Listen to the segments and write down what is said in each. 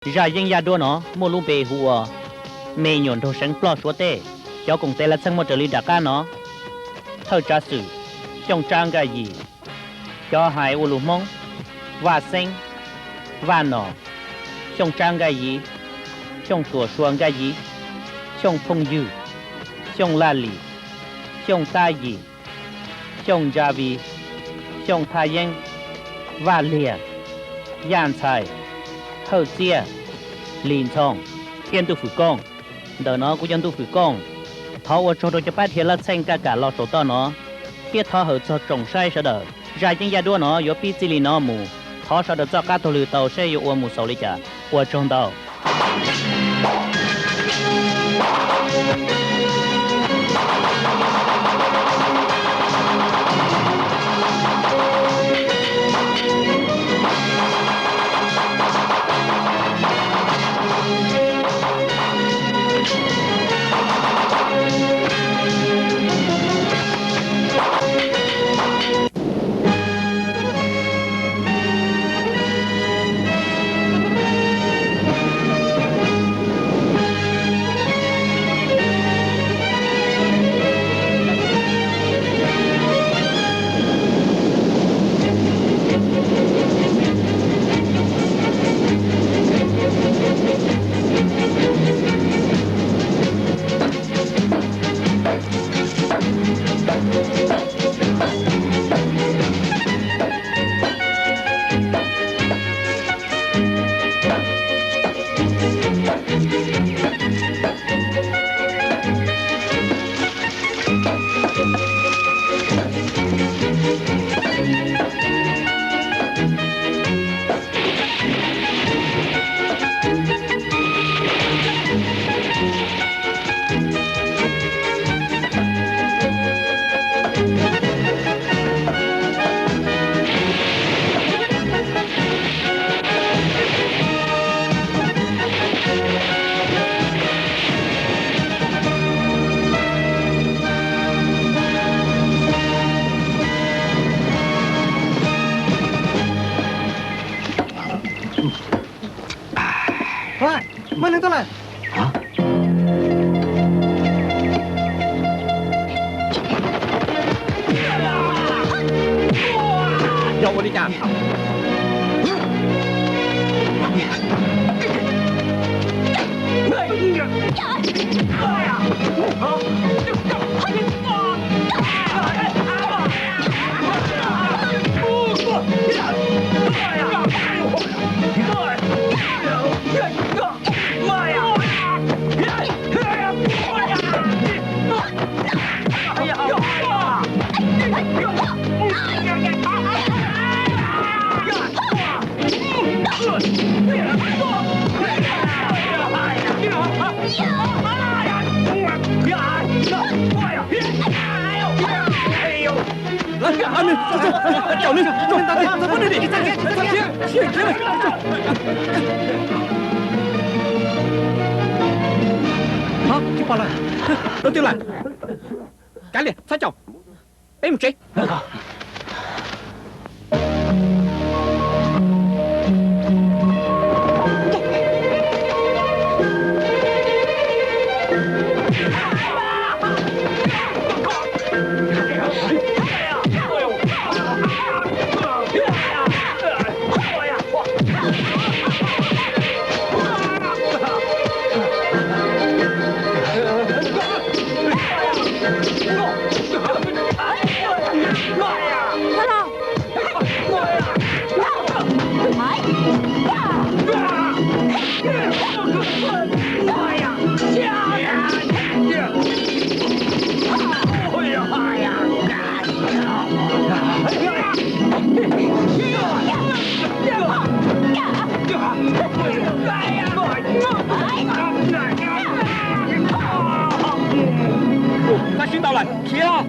Zaj yeeb yaj duab no muaj lub npe hu ua Me nyuam nraug seev ploj suav teb. Cov koom tes lawv txheej muaj raws li nram qab no: Thawj tsav xwm Xyooj Tsab Nkaj Yim, cov hais ua lus Hmoob: Vaj Xeeb, Vaj Nom, Xyooj Tsab Nkaj Yim, Xyooj Tuam Sua Nkaj Yim, Xyooj Phooj Ywg, Xyooj Laj Lim, Xyooj Tab Yim, Xyooj Ntsa Vij, Xyooj Thaj Yeeb, Vaj Liag, Yaj Ntxhais, Hawj Txiaj, Lis Ntxhoo thiab Ntuj Fwm Kooj. Ntawm no kuj yog Ntuj Fwm Kooj. Thov ua tsaug rau cov pab dhia laj txheej kaj kam los saum toj no, thiab thov hawm txog tsoom saib sawv daws. Zaj yeeb yaj duab no yuav pib txij li no mus, thov sawv daws txoj qab taug lw tau seb yuav ua mus xaus li cas. Ua tsaug ntau. Muaj neeg tuaj lawm. Yog ua li cas? Tsis pom lawm. Rau twg lawm? Kav liam, txhob caum. Peb mus tsev. Tag sib ntaus lawm, khiav.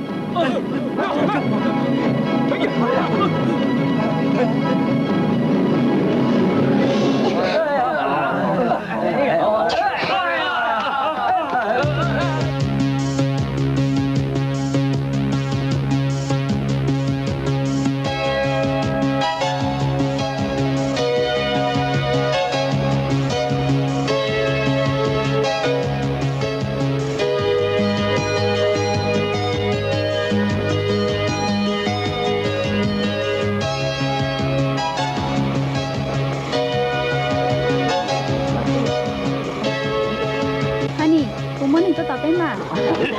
Mas,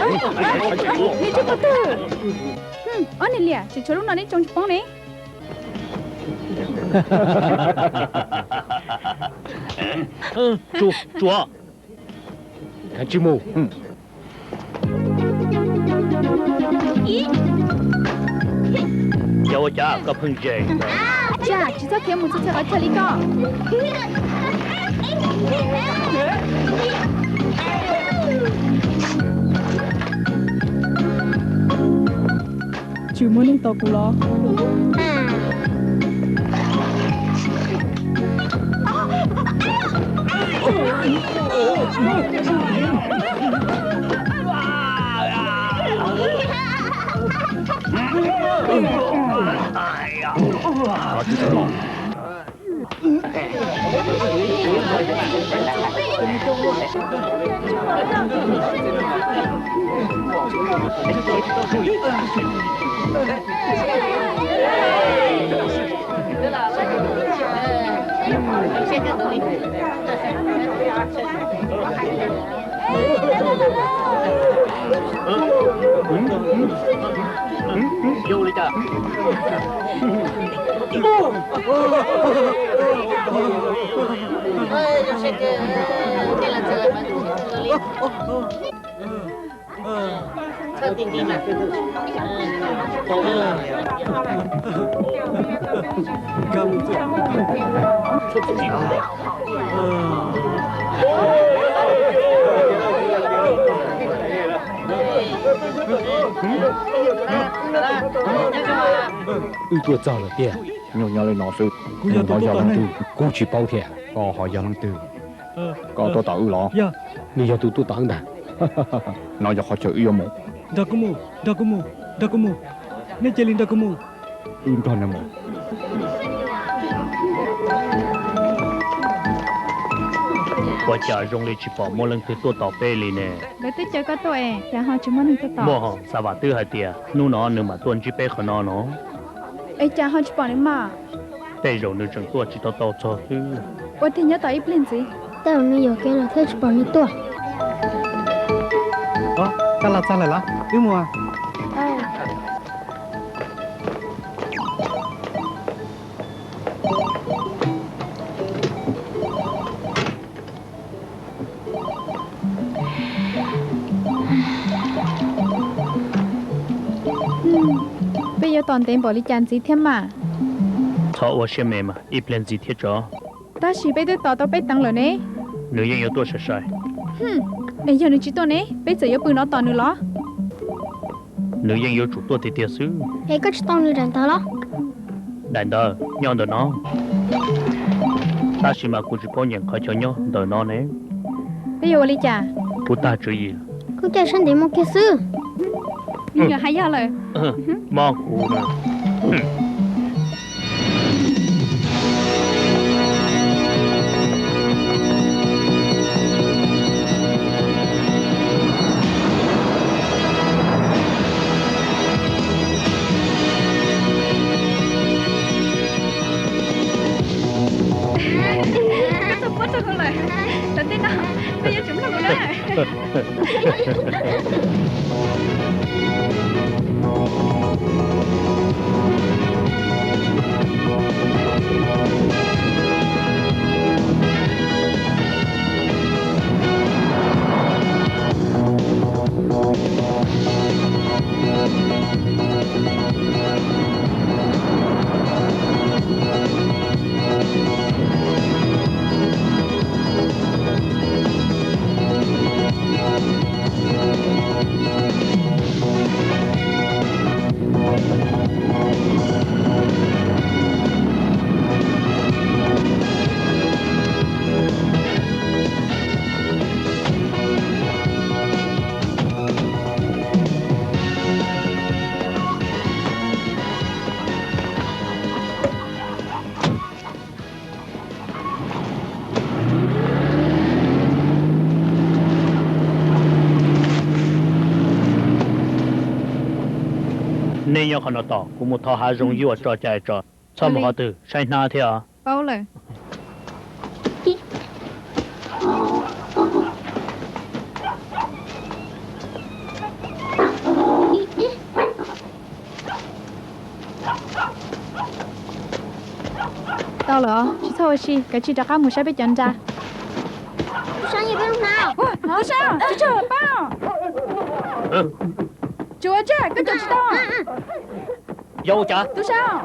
nws tsis pom twg. Ob niag liam, tseem tshuav lub no neb tsoo tsis poob ne. Tsuas, khav tsis mus. Cas ua cas koj pheej ze? Tsis txhob khiav mus txhua txhia qhov chaw li ko. Tsis muaj neeg tos kuv los? Wb tuaj txog lawm tiag. Nyuam nyob li no xwb. Kuv yog tus tuaj tom leej twg? Kuv tsis paub thiab. Koj ho yog leej twg? Koj tuaj tom wb los? Nws yog tus tuaj tom wb ntag. No yog qhov chaw wb yuav mus. Nrog kuv mus, nrog kuv mus, nrog kuv mus. Nej cia li nrog kuv mus. Wb nrog nws mus. Ua cas zoo li tsis pom muaj leej twg tuaj tom peb li ne? Lawv twb caw koj tuaj es cas ho tsis muaj neeg tuaj tom? Muaj hos, Xav Vam twb hais tias hnub no nws mam tuaj ntsib peb qhov no no. Es cas ho tsis pom nws mas? Tej zaum nws tseem tuaj tsis tau tau txog xwb. Ua tiag nyob tos ib pliag ntxiv. Tej zaum nws yuam kev lawm thiaj tsis pom nws tuaj. Koj los txog lawm los? Wb mus. Peb yuav tos ntev npaum li cas ntxiv thiab mas? Txhob ua siab me mas, ib pliag ntxiv thiab tso. Tab sis peb twb tos tau peb teev lawm ne. Nws yeej yuav tuaj sai sai. Es yog nws tsis tuaj ne, peb txawm yuav pw no tos nws los? Nws yeej yuav tsum tuaj tiag tiag xwb. Es koj tsis tau nws daim ntawv los? Daim ntawv nyob ntawm no. Tab sis mas kuv tsis paub nyeem qhov chaw nyob ntawm no ne. Peb yuav ua li cas? Kuv tag tswv yim. Koj cia sab ntev mus kiag xwb. Nws hais yog lawm. Mob kuv. Koj tau puab rau kuv lawm. Tom ntej no koj yuav tsum mloog kuv na. Nej nyob qhov no tos kuv mus thov hav zoov yuaj tso cai tso. Txhob mus qhov twg saib hnab thiab os. Paub lawm. Ua si, kav tsij rov qab mus saib peb cov nra. Tub Sab, tsis tso pab. Tsis ua ntsa, koj cov tsis tau. Yog ua cas? Tub Sab.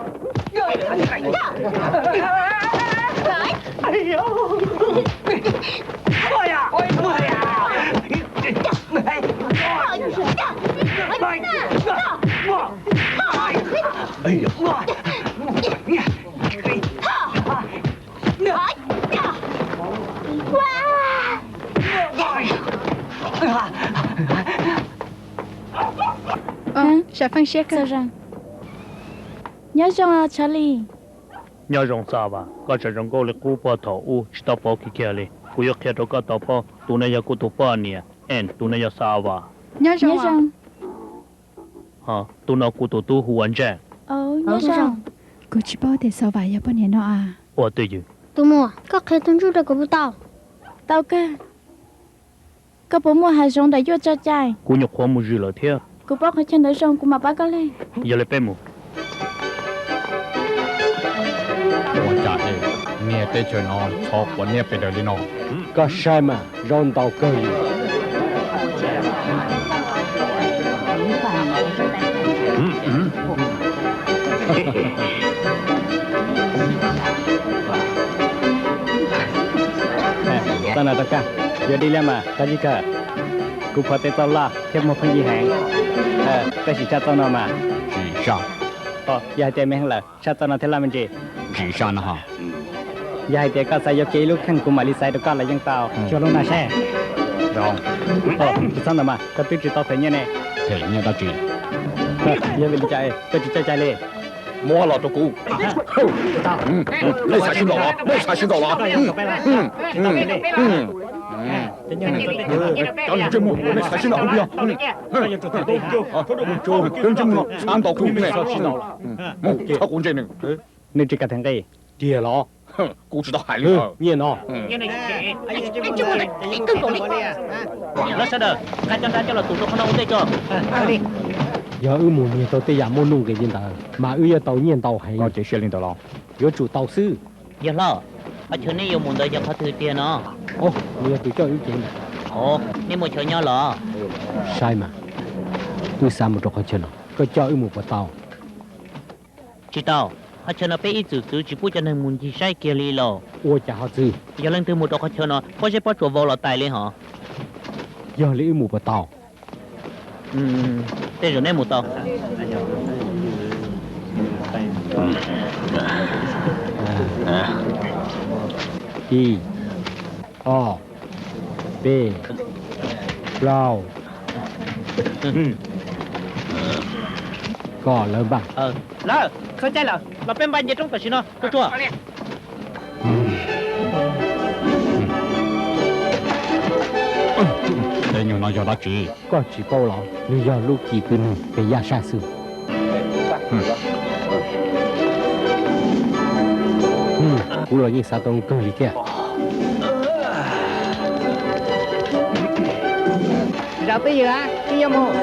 Sam Feej siab kawg. Nyob zoo Charlie. Nyob zoo Xab Vas, koj tseem zoo nkauj li qub puag thaum ub tsis tau pauv kiag kiag li. Kuv yuav qhia rau koj tau paub, tus no yog kuv tus poj niam, Ann, tus no yog Xab Vas. Nyob zoo. Ho tus no kuv tus tub hu ua Ntsaj. Nyob zoo. Kuv tsis paub tias Xab Vas yog poj niam no a. Ua twj ywm. Tus muam, koj qhia tus ntsuj rau kuv puas tau? Tau kawg. Koj puas muaj hav zoov nram yuaj tso cai? Kuv nyuam qhuav mus zwm lawm thiab. Kuv paub qhov chaw ntawd zoo, kuv mam pab koj leg. Yog li peb mus. Ua cas es niag teb chaws no txhob quav niab pes daws li no? Koj saib mas, zaub ntau kawg li. Txoj no rau koj, yuav dig liaj mas koj yeej kawm. Kuv pom tej txoj loj thiab muaj pheej yig heev, tab sis tshaj txoj no mas tsis saj. Yog hais tias me heev lawm, tshaj txoj no thiab loj me ntsis. Tsis saj no ho. Yog hais tias koj xav yuav kiag ib lub kheej kuv mam li xaiv rau koj los yeej tau. Cuag lub no seb. Tsis txhob ntawd mas, koj twb tsis tau them nyiaj ne. Them nyiaj dab tsi? Yog vim li cas koj tsis coj cai li? Muab los rau kuv. Nej xav sib ntaus los, nej xav sib ntaus los. Cov ntsej muag, nej xav sib ntaus kuv yog. Cov ntsej muag no xav ntaus kuv ne. Mus, txhob quav ntsej nws. Nws tsis kam them nqi. Tiag los? Kuv tsis tau hais li. Nyiaj no. Lawv sawv daws, nqa cov nra coj los tus rau qhov no ua ntej tso. Yog wb mus nyiag tau tej yam muaj nuj nqis li ntawd mas wb yuav tau nyiaj ntau heev. Koj cia siab li ntawd los? Yuav tsum tau xwb. Yawg hlob, qhov chaw nej yuav mus ntawd yog qhov twg tiag no? Nws yog tus coj wb cev ntawd. Nej muaj chaw nyob los? Saib mas, wb xav mus rau qhov chaw no, koj coj wb mus puas tau? Tsis tau, qhov chaw no peb ib txwm txwv tsis pub cov neeg mus ncig saib kiag li los. Ua cas ho txwv? Yog leej twg mus rau qhov chaw no, pob zeb pob tsuas vau los tais li hos. Yog li wb mus puas tau? Tej zaum nej mus tau. Ib, ob, peb, plaub. Koj lawv npaj. Lawm, txog caij lawm, los peb npaj nce roob tam sim no, tsuag tsuag. Tej nyuag no yog dab tsi? Koj tsis paub los? Nws yog lub kis kwv neeg pem yaj sab xwb. Kuv los yeej xav tau kawg li thiab. Zaum twj ywm, wb yuav mus.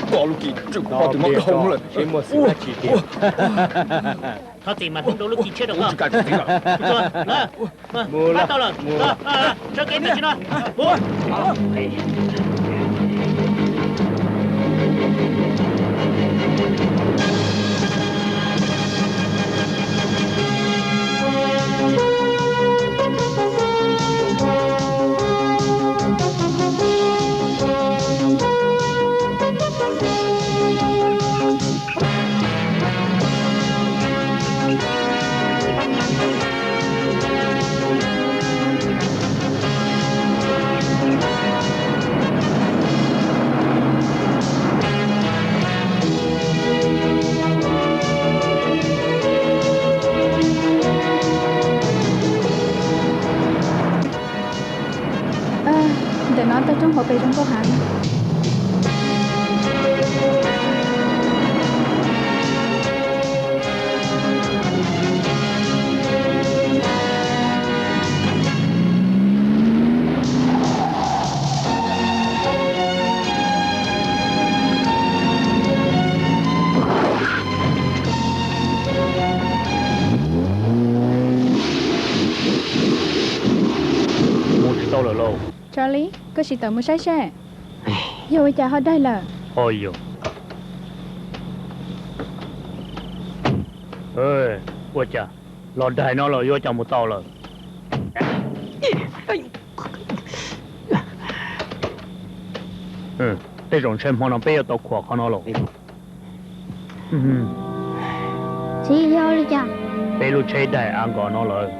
Koj lub kis tswj kuv poj twm no dhau lawm. Seb muaj xwm dab tsi tiag. Thov txim mas hlub rau lub kis tshiab rau koj. Mus, pab tau lawm. Sawv kev tam sim no. Mus. Ntawm no toj roob hauv pes zoo nkauj heev. Charlie, koj sim tawm mus saib seb yog ua cas ho daig lawm. Ho yog. Ua cas los daig no los yuav cas mus tau lawm? Tej zaum ntshe hmo no peb yuav tau khuam qhov no lawm. Txiv, yog ua li cas? Peb lub tsheb daig a nkos no lawm.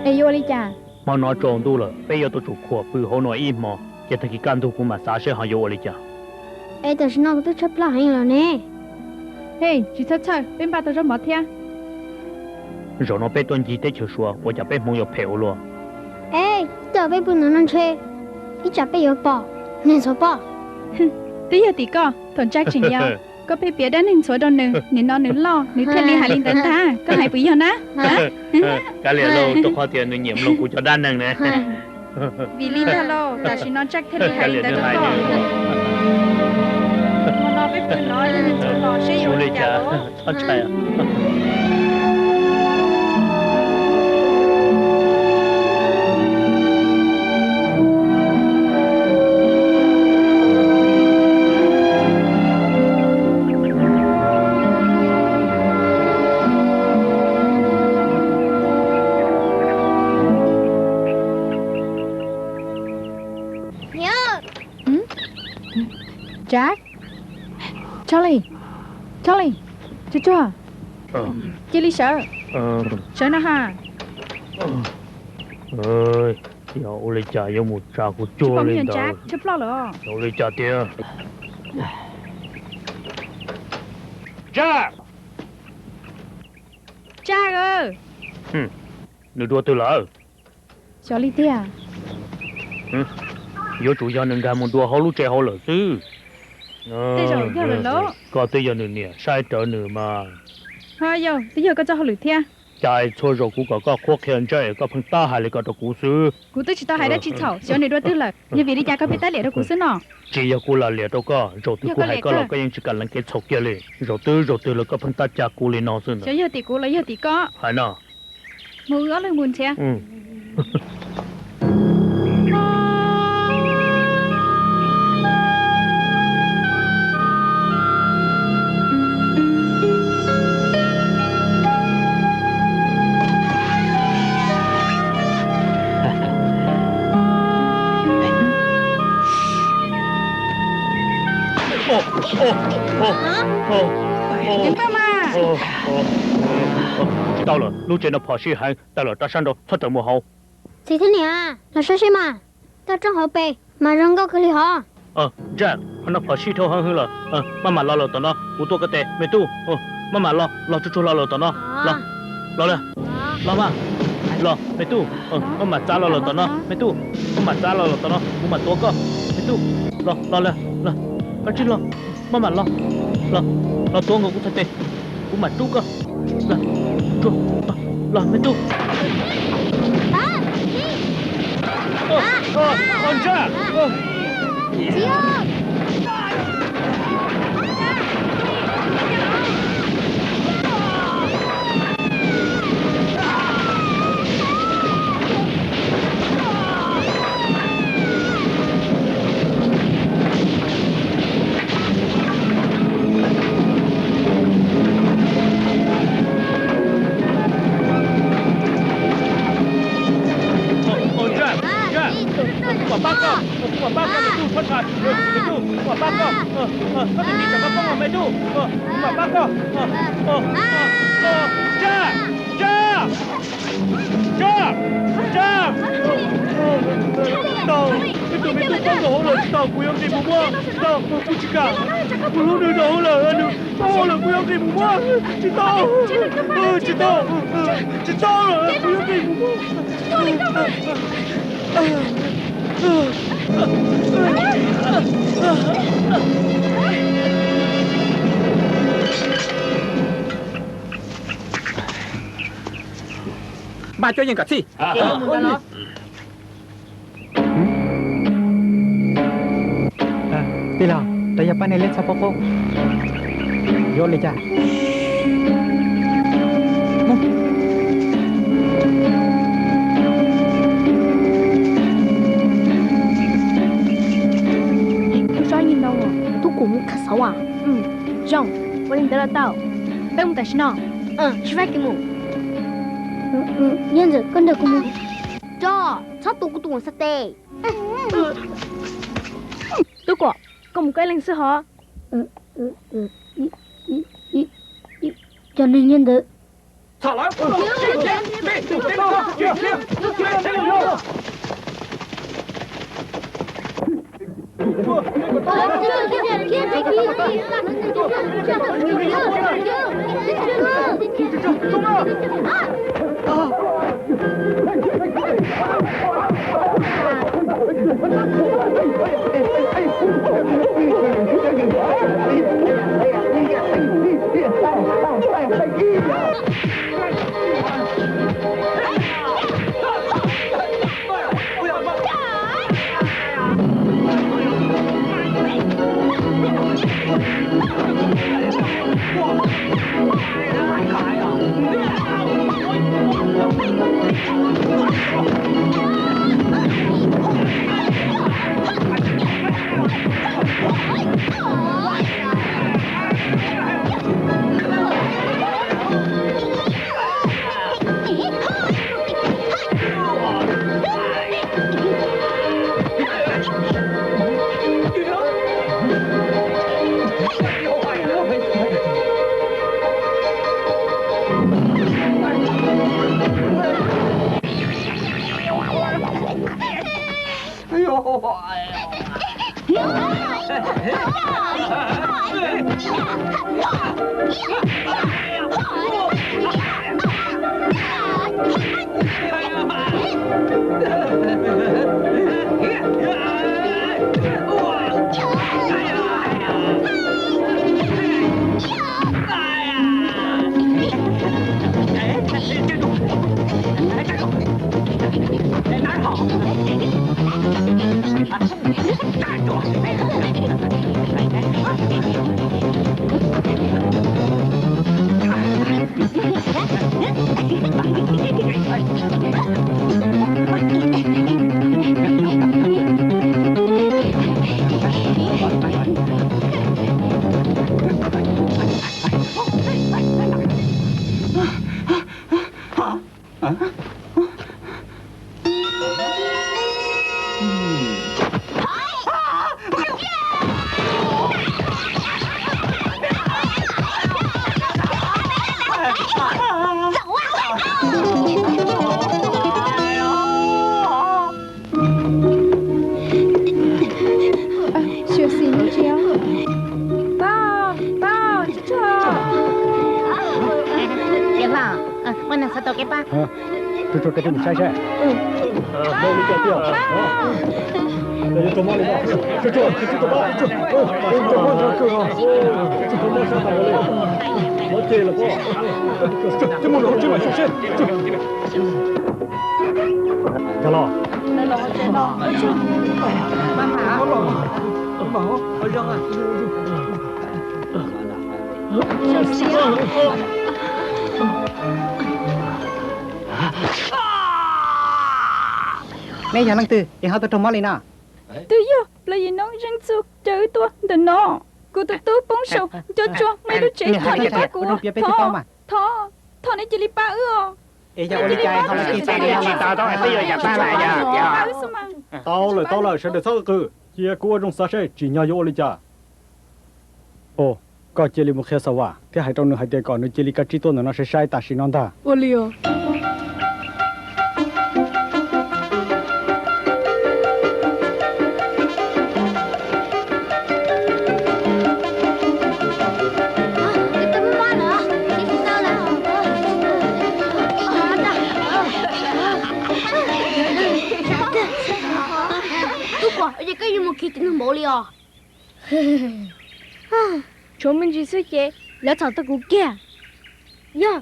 Es yuav ua li cas? Hmo no tsaus ntuj lawm, peb yuav tau tsum khuam pw hauv no ib hmo, ces tag kis kaj ntug kuv mam xav seb ho yuav ua li cas. Es tam sim no kuv twb tshab plab heev lawm ne. Hej, tsis txhawj txhawj, peb npaj tau zaub mov thiab. Zaum no peb tuaj ncig teb chaws Suav, ua cas peb hmoov yuav phem ua luaj? Es, twb peb pw ntawm no ntshe ib tsam peb yuav pom niag ntxhuav poj. Twb yog tim koj, thaum Jack tseem yau, koj pheej piav dab neeg ntxhuav rau nws, nim no nws loj nws thiaj li hais li ntawd ntag, koj hais puas yog na? Kav liam lauj, rau qhov tias nws nyiam mloog kuv cov dab neeg ne. Vim li ntawd lauj, tam sim no Jack thiaj li hais li ntawd rau koj. Hmo no peb pw no yog nws ntxuav los seb yuav ua li cas. Jack, Charlie, Charlie, tsuag tsuag, cia li sawv, sawv no ha. Yog ua li cas yuav mus tsa kuv cuag li ntawd? Yog ua li cas tiag? Jack! Jack! Nws dua twg lawm? Xyov li tiag. Yuav tsum yog nws nkag mus dua hauv lub tsev hauj lwm xwb. Tej zaum yog lawm lauj. Koj twb yog nws niam, saib rawv nws mas. Ho yog, twb yog koj txoj hauj lwm thiab. Cas txhua zaus kuv kom koj qhuab qhia Jack es koj pheej tab hais li ko rau kuv xwb? Kuv twb tsis tau hais dab tsi txhaum, xyov nws dua twg lawm, yog vim li cas koj pheej tab liam rau kuv xwb no? Tsis yog kuv lam liam rau koj, zaum twg kuv hais koj los koj yeej tsis kam lees kev txhaum kiag li. Zaum twb zaum twg los koj pheej tab caj kuv li no xwb ntag. Xyov yog tim kuv los yog tim koj. Hais no. Mus, wb ob leeg mus nrhiav. Tsis tau lawm, lub tsev no phom sij heev, tawm lawm rau sab nraud, txhob rawm mus hauv. Txiv thiab niam, los saib seb mas, toj roob hauv pes mas zoo nkauj kawg li hov. Jack, qhov no phom sij dhau heev hwv lawm, maj mam los lawm tom no, kuv tuav koj tes me tub. Maj mam los, los tsuag tsuag los lawm tom no. Los, los, los mas, los me tub. Maj mam txav los lawm tom no me tub, maj mam txav los lawm tom no kuv mam tuav koj me tub. Los, los, los, los, koj tsij los, maj mam los, los, los tuav nkaus kuv txhais tes, kuv mam rub koj. Los, los me tub. Kuv mam pab koj, kuv mam pab koj me tub, txhob ntshai, me tub, kuv mam pab koj. Koj tus txiv tsam koj poob los me tub, kuv mam pab koj. Tau, ib tug me tub poob nkaus hauv lawm, tsis tau, kuv yuav nqis mus muab, tsis tau, kuv tsis kam, kuv hlub nws nkaus hauv lawm, nws poob hauv lawm, kuv yuav nqis mus muab, tsis tau, tsis tau, tsis tau, kuv yuav nqis mus muab. Npaj cuab yeej kom txhij. Tij laug, rov yog pab nej leb txhob pob qaub. Yuav ua li cas? Mus. Tub Kuam mus khav xauv as? Zoo, ua li ntawd los tau. Peb mus tam sim no. Sib faib kev mus. Nyob ntawm koj nrog kuv mus. Tso, txhob tu kuv tus muam xav tes. Tub Kuam, koj mus koj ib leeg xwb hov. Cov neeg nyob ntawd. Xyuam xim me ntsis. Pab, pab, tsis tshua. Niam hlob, muaj neeg xav tau kev pab. Tsuag tsuag, koj mus saib saib. Ua li cas tiag? Yog raug mob li no. Tsuag tsuag, tsis tau pab. Raug mob ntshav kawg os. Tsis tau mob sab tas li. Mob ceg lawm pob. Coj mus lawm, tsis mam xyuam seb. Cov los. Neb yog leej twg es ho tuaj raug mob li no? Twb yog plas yim noob zeeg txuj caw wb tuaj ntawm no. Kuv tus tub poob saum nco tsuag muaj ib lub tsev thom thov kuv. Thov, thov neb cia li pab wb os. Tau lawm, tau lawm, sawv daws txhob qw qw. Cia kuv ua zoo xav seb tsim nyog yuav ua li cas. Os, koj cia li mus qhia Xav Vam thiab hais rau nws hais tias kom nws cia li kav tsij tuaj ntawm no saib saib tam sim no ntag. Ua li os. Tub Kuam, ua cas koj yuav mus khi tib neeg npaum li os? Tshuav me ntsis xwb ces lawv txhom tau kuv kiag. Yog,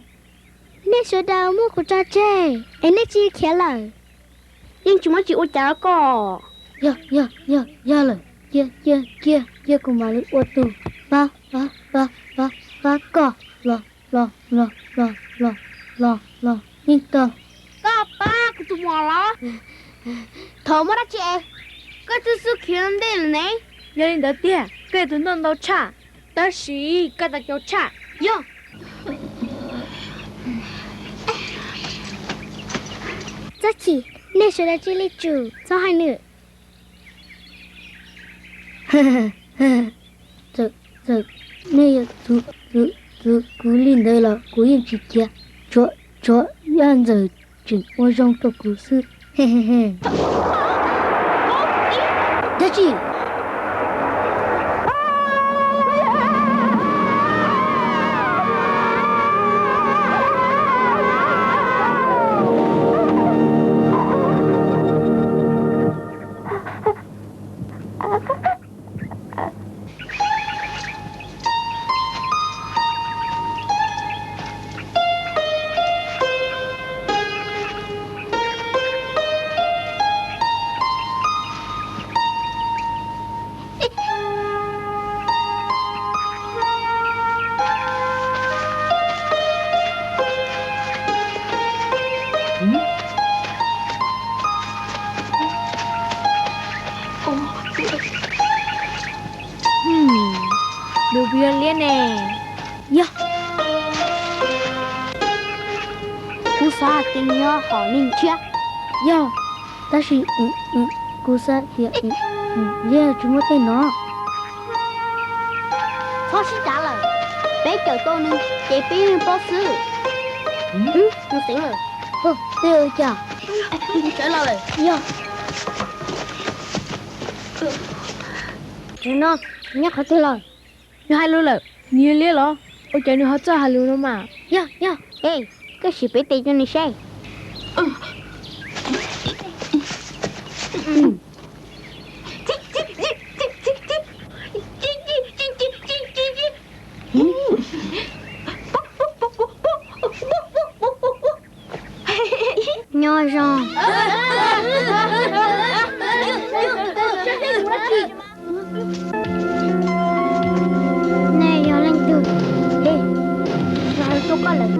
nej sawv daws muab kuv tso tseg es nej cia li khiav lawm. Yeej tsis muaj tsis ua cas koj. Yog, yog, yog, yog lawm, cia, cia, cia, cia kuv mam li ua tus pab, pab, pab, pab, pab koj los, los, los, los, los, los, los, yeej tau. Koj pab kuv tus muam los? Thaum muaj dab tsi es koj txhub xub khiav ntej lawm ne? Yog li ntawd tiag, Tus noj ntau tshaj, tab sis koj tau cau tshaj. Yog. Txhob chim, nej sawv daws cia li tsum, txhob hais nws. Txawm, txawm nej yuav txwv, txwv, txwv kuv li ntawd los kuv yeej tsis khiav. Tshuav, tshuav yaj ntxawm tseem ua zoo rau kuv xwb. Dab tsi? Nws puas yog liab ne? Yog. Kuv xav hais tias nws yog hom neeg tshiab. Yog, tab sis kuv xav tias liab tsis muaj tej no. Txhob sib cav lawm, peb cawm tau nws ces peb yeej paub xwb. Nws xeev lawm. Tej ua cas? Sawv los lawm. Yog. Tsev no, nyob qhov twg lawm? Nws hais lus lawm, nws yog liab los? Ua cas nws ho txawj hais lus no mas? Yog, yog. Es, koj sim peb tes rau nws saib. Nyob zoo. Nej yog leej twg? Hej, no hais rau koj lawm.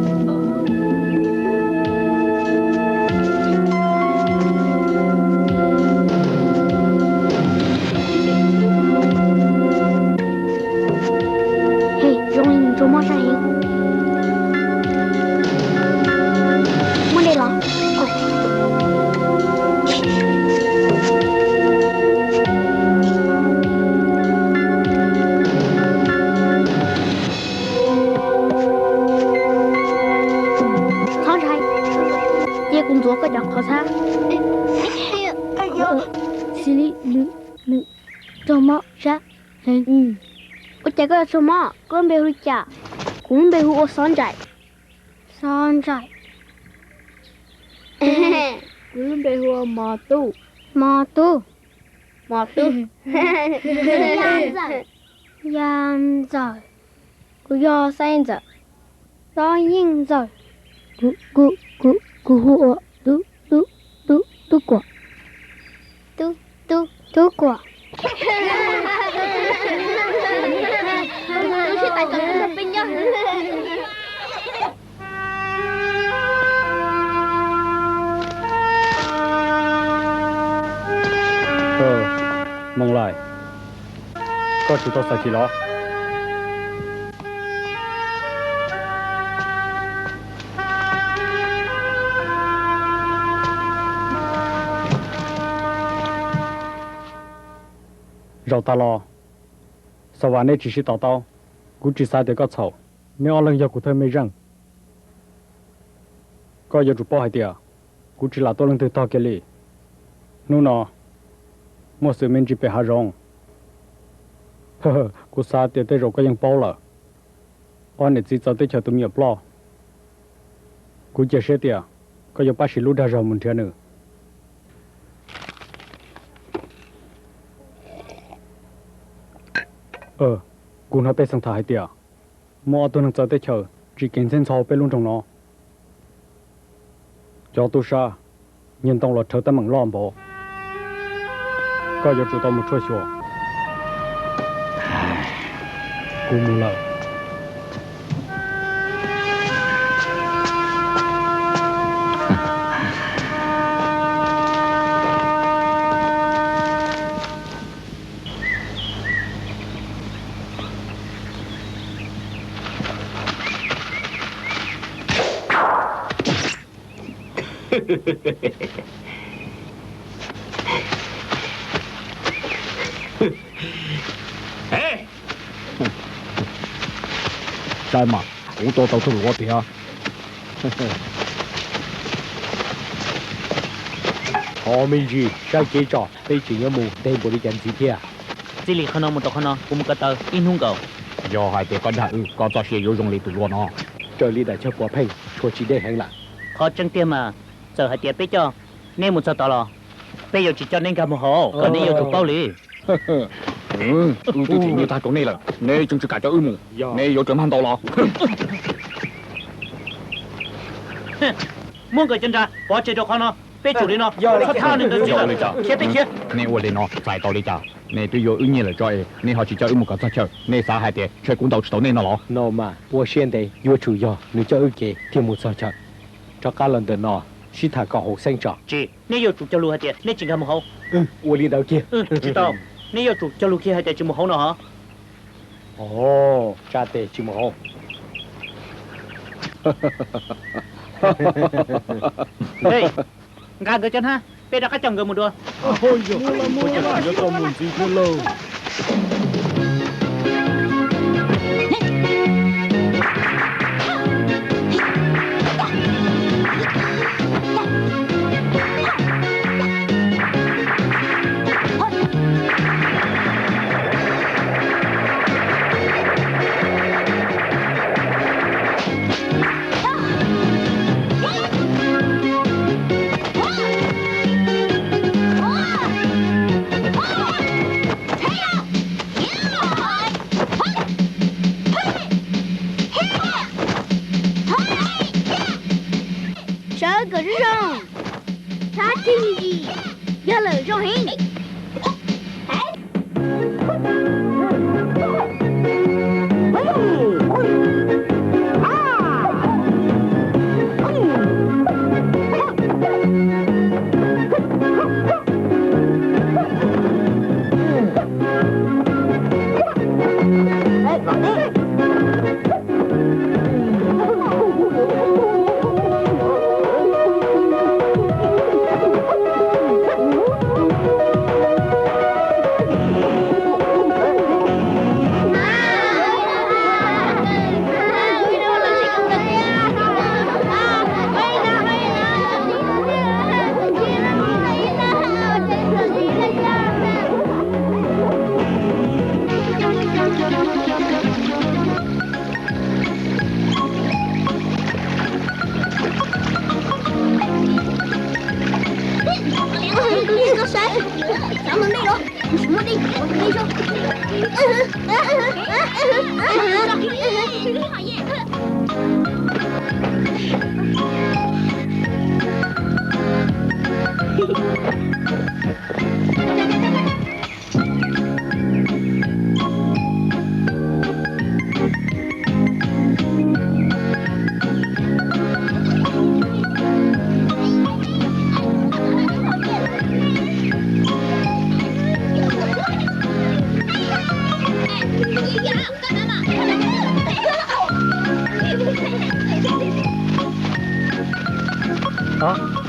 Hej, zoo li nws ntsuag mob sab heev. Muab de los. Txhob ntshai, cia kuv ntxuav koj cov qhov xab. Xws li nws, nws raug mob sab heev. Ua cas koj yuav raug mob? Koj lub npe hu li cas? Kuv lub npe hu ua Xob Ntsaim. Xob Ntsaim. Kuv lub npe hu ua Mos Tub. Mos Tub. Mos Tub. Yaj Ntxawm. Yaj Ntxawm. Kuv yog Xab Yeej Ntxawm. Xob Yeej Ntxawm. Kuv, kuv, kuv, kuv hu ua Tub, Tub, Tub, Tub Kuam. Tub, Tub, Tub Kuam. Moos Lais, koj tsis tau xav chim los? Zaum tas los, Xav Vas, neb tsis sib tos tau, kuv tsis xav tias koj txhaum. Neb ob leeg yog kuv thawj mej zeej. Koj yuav tsum paub hais tias kuv tsis lam tuaj leej twg tog kiag li. Hnub no muaj xwm me ntsis pem hav zoov. Kuv xav tias tej zaum koj yeej paub lawm. Ob niam txiv txawv teb chaws tus me nyuam ploj. Kuv cia siab tias koj yuav pab siv lub dag zog mus nrhiav nws. Kuv hnov pej xeem tham hais tias muaj ob tug neeg txawv teb chaws tsim kev ntxheb ntxhov peb lub nroog no. Cov tub sab, nyiag ntoo los rhawv teeb meem loj npaum. Koj yuav tsum tau mus tshuaj xyuas. Kuv mus lawm. Saib mas, kuv tua tau tus luav tiag. Thov me ntsis saib kev tso, peb tseem yuav mus nteg npaum li cas ntxiv thiab? Txij li qhov no mus rau qhov no kuv mus ko taw ib hnub nkaus. Yog hais tias koj dag wb, koj txoj sia yuav zoo li tus luav no. Raws li daim chaw puav pheej, tshuav tsis deb heev lawm. Qhov tseeb tiag mas, txawm hais tias peb coj neb mus txog tod los, peb yuav tsis coj neb nkag mus hauv, kom neb yuav tsum paub li. Wb twb tsis nyiaj tag rau neb lawm, neb tseem tsis kam coj wb mus, neb yuav tsum mag ntaus los. Muab nkawd cov nra pov tseg rau qhov no, peb tsum li no, txhob thab nws ntawd ntxiv lawm, khiav peb khiav. Neb ua li no txhais tau li cas? Neb twb yuav wb nyiaj lawm tso es neb ho tsis coj wb mus kom txog chaw, neb xav hais tias ntshe kuv ntaus tsis tau neb no los? No mas, ua siab ntev yuav tsum yog nws coj wb kev thiaj mus txog chaw. Rov qab los ntawm no, sib tham kom haum xeeb tso. Tsis, neb yuav tsum cog lus hais tias neb tsis nkag mus hauv. Ua li ntawd kiag. Tsis tau, neb yuav tsum cog lus kiag hais tias tsis mus hauv no hov. Ov, tsa tes tsis mus hauv. Nqa nkawd cov hnab, peb rov qab coj nkawd mus dua. Sawv kom zoo zoo, thab txij me ntsis, yog lawm zoo heev.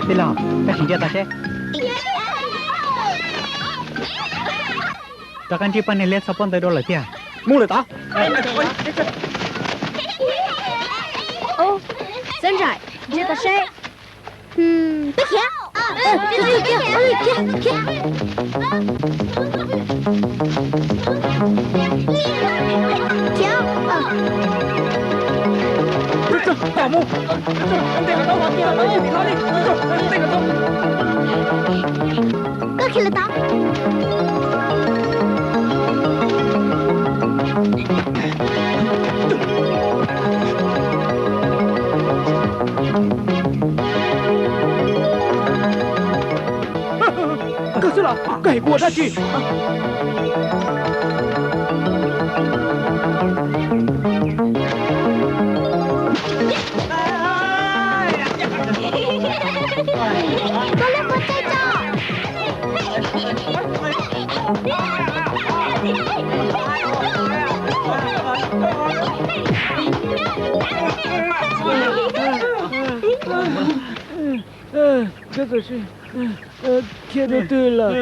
Tij laug, koj sim ntsia tau seb. Rov qab ntsib poj niam liab txog pob ntawd dua lawm tiag. Mus lawm tod. Xeeb Nraim, ntsia tau seb. Peb khiav. Khiav, khiav. Koj khiav lawm tod. Koj xwb los, koj hais kuv ua dab tsi? Koj lam ua tsaij tso. Koj txawm sim khiav rau twg lawm?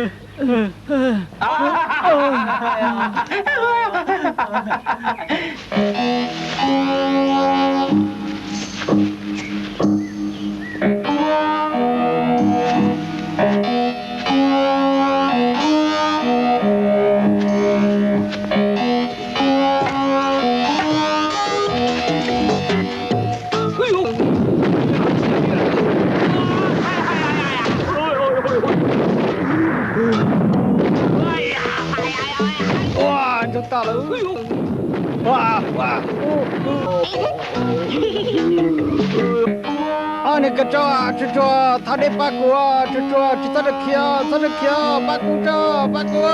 Ua, ntsug tas lawm. Ob niag kav tsov, tsuag tsuag thov dej pab kuv, tsuag tsuag tsis txhob rau khiav, txhob rau khiav, pab kuv tso, pab kuv.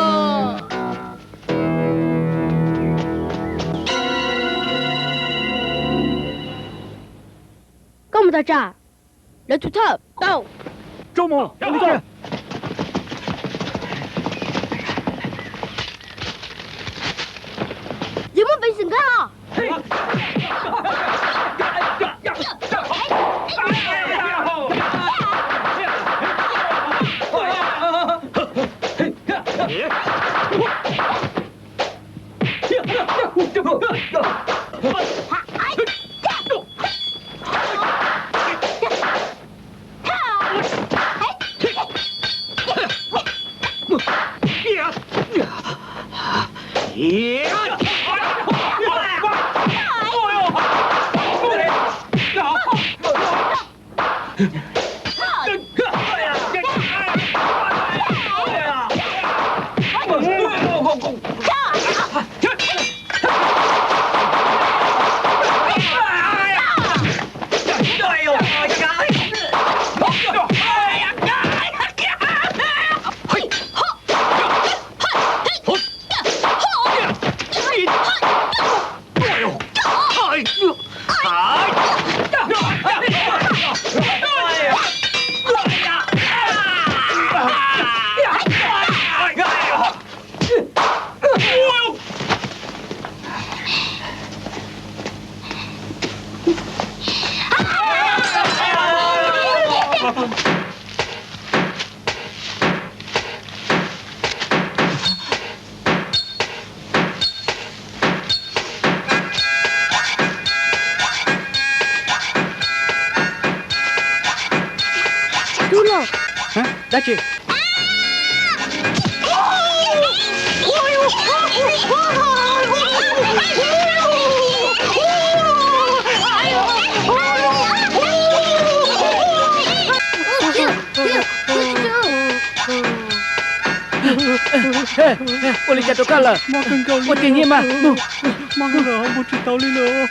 Koj mus tom tsam, lawv tus thawj tau. Yog muaj peev xwm nkag os. Tub los. Dab tsi? Ua li cas rau koj lawm? Ua tiag nyiaj mas. Mob lawm, mus tsis tau li lawm.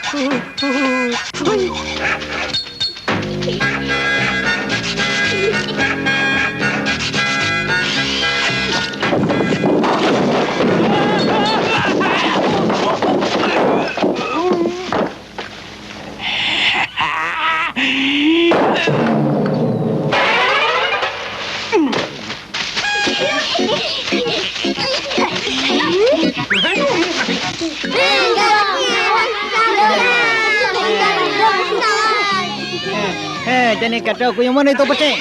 Cov niag kav rau, kuv yuav muab nej tua pov tseg.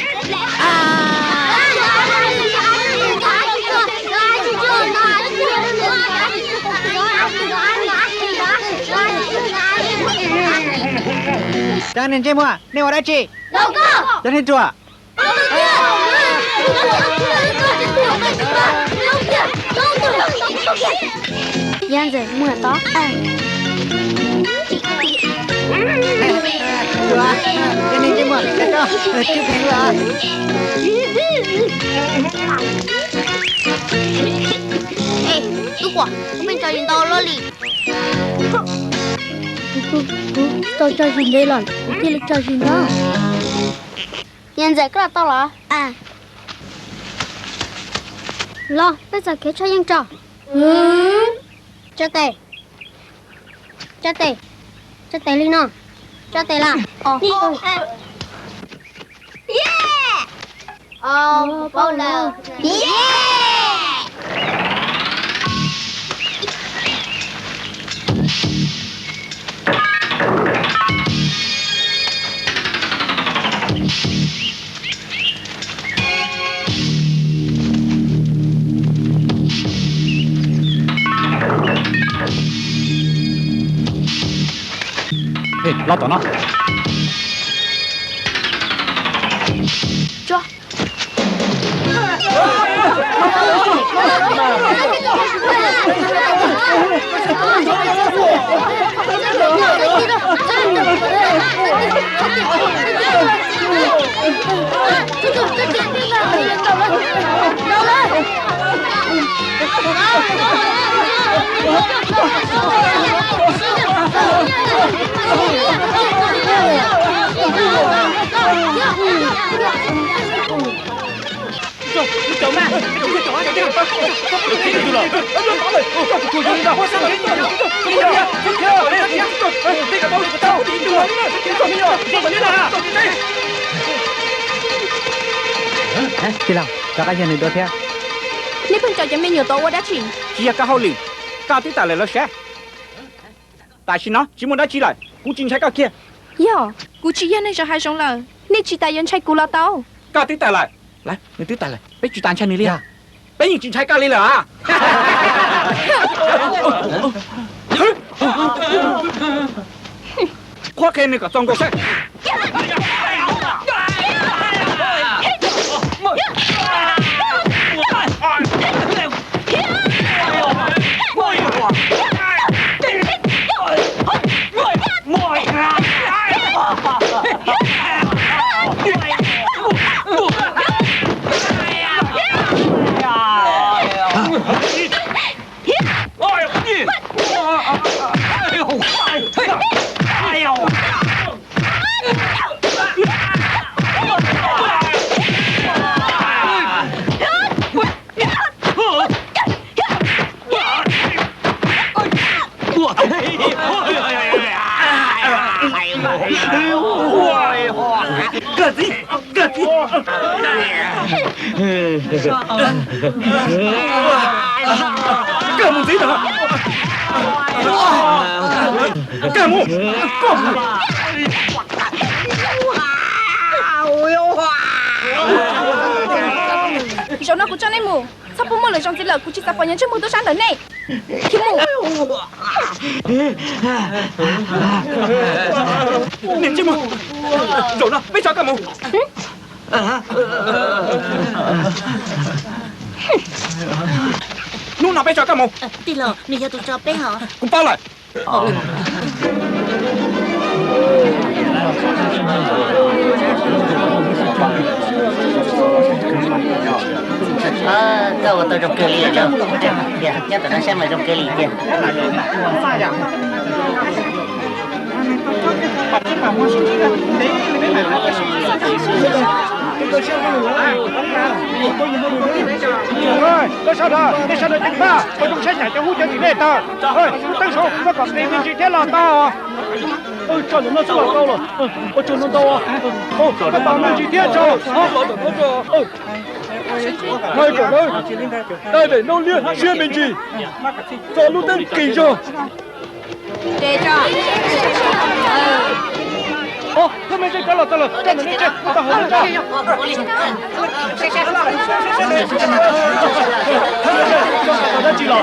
Cov niag ntsej muag, nej ua dab tsi? Cov niag ruam. Yog ntxawm muag tod. Es tub quas, kuv pheej tso zis ntau luaj li. Kuv tau tso zis ntev los kuv thiaj li tso zis ntau. Yog ntxawm koj los tau los? Los, peb txawm khiav tshaj yeej tso. Tso tes. Tso tes. Tso tes li no. Tso tes lawm. Paub lawm. Los tom no. Tij laug, rov qab yog nws dua thiab. Nej pheej coj cov me nyuam tod ua dab tsi? Tsis yog koj hauj lwm, koj twb tawm lawm los sav. Tam sim no tsis muaj dab tsi lawm, kuv tsis ntshai koj kiag. Yog, kuv tsis yog neeg zoo hav zoov lawm, nej tsis tas yuav ntshai kuv los tau. Koj twb tawm lawm. Lawv, nws twb tawm lawm, peb tsis tas ntshai nws li. Peb yeej tsis ntshai koj li lawm. Qhuab qhia nws kom txaus nkaus seb. Nkag txiv, nkag txiv. Nkag mus ntxiv ntag. Nkag mus, koj mus. Zaum no kuv tso nej mus, txhob pub muaj lwm zaus ntxiv lawm, kuv tsis xav pom nyias ntsej muag tub sab ntawm nej. Khiav mus. Niag ntsej muag, zaum no peb tso koj mus. Hnub no peb tso koj mus. Tij laug, nws yog tus tso peb hos. Kuv paub lawm. Koj ua tau zoo kawg li, nyob tom no saib mas zoo kawg li tiag. Koj sawv daws, nej sawv daws ceev faj, ua zoo saib nyav cov hub cov tim nej tag. Teeb saud koj kom qias me ntsis thiab los tau. Tso ntawm no txuj los tau los. Ua tsaug ntau ntau. Koj tos me ntsis thiab tso. Hais kom lawv dai daim ntaub liab siab me ntsis, tso lub teeb qis zog. Thawj me zej kav los tau lawm, tso ntawm nej tsev, tau hauv lawv tso. Dab tsi los?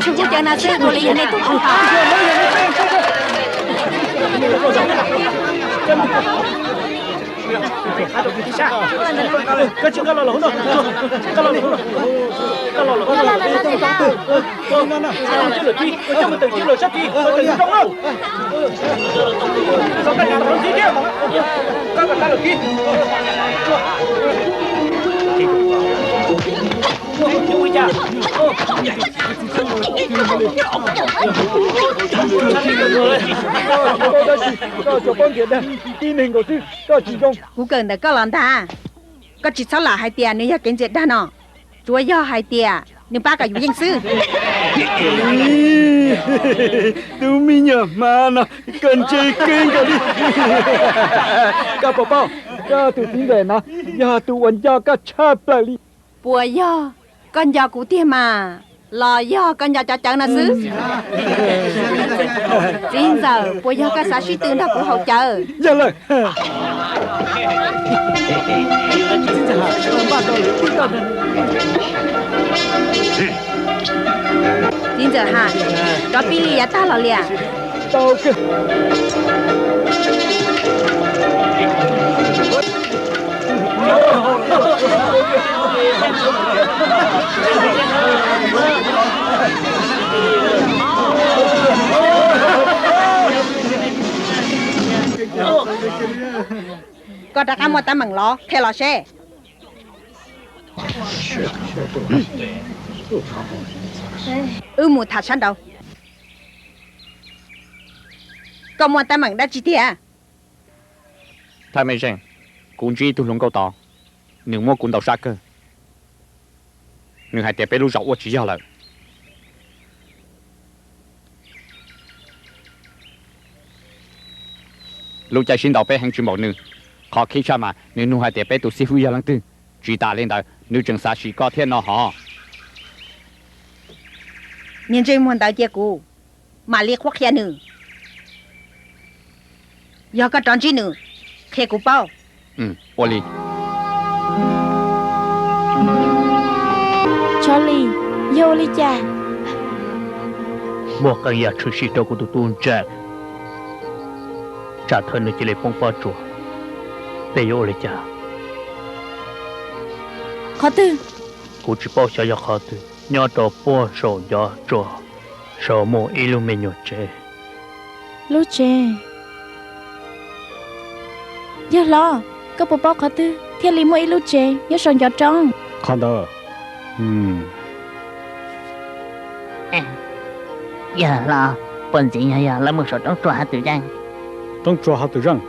Tsuas hu cawv no xwb ua li yog nej tub hauv pas. Koj tsis nqa los los hauv no, nqa los los hauv no, nqa los los hauv no. Coj mus teem tsis lawm sab tid, teem zoo na. Txog koj niam ntawm lub ntxiv thiab, koj kom tag lawm tid. Ua cas? Koj dab tsi, koj cov pob nkias dag tib neeg nkaus xwb, koj tsis zoo. Kuv kawm ntawm koj los ntag. Koj tsis txhob lam hais tias nws yog kev ntxias dag no, tsuas yog hais tias nws pab kom yus yeej xwb. Tus me nyuam hmab no, koj ntse kawg nkaus li. Koj puas paub, koj tus txiv ntxawm no yog tus uas nco koj tshaj plaws li. Puas yog koj nco kuv tiag mas, los yog koj nco cov cawv no xwb? Txiv ntxawm, puas yog koj xav sib tw nrog kuv haus cawv? Yog lawm. Txiv ntxawm Ham, rov pib li yav tag los li as? Koj rov qab muaj teeb meem los qhia los seb. Wb mus tham sab nraud. Koj muaj teeb meem dab tsi tiag? Thaj Mej Zeej, kuv ntsib ib tug hluas nkauj tod, nws muab kuv ntaus sab kawg. Nws hais tias peb lub zos ua tsis yog lawm. Lub caij sib ntaus peb heev tsis npaum nws. Qhov khib tshaj mas nws nug hais tias peb tus xib hwb yog leej twg. Tsis tas li ntawd nws tseem xav sim koj thiab no hov. Niag ntsej muag ntawd cia kuv mam li qhuab qhia nws. Yog koj rov ntsib nws, qhia kuv paub. Ua li. Tshov Lis, yog ua li cas? Muaj qee yam tshwm sim rau kuv tus tub Jack, tsam thawj nws cia li poob pob tsuas. Peb yuav ua li cas? Qhov twg? Kuv tsis paub xyov yog qhov twg, nyob rau puag saum ncov tsua, saum muaj ib lub me nyuam tsev. Lub tsev? Yawg hlob, koj puas paub qhov twg thiaj li muaj ib lub tsev nyob saum ncov roob? Qhov ntawd, yawg hlob, puas ntxiv yog yog lawv mus saum roob rua hav twm zeej? Roob rua hav twm zeej?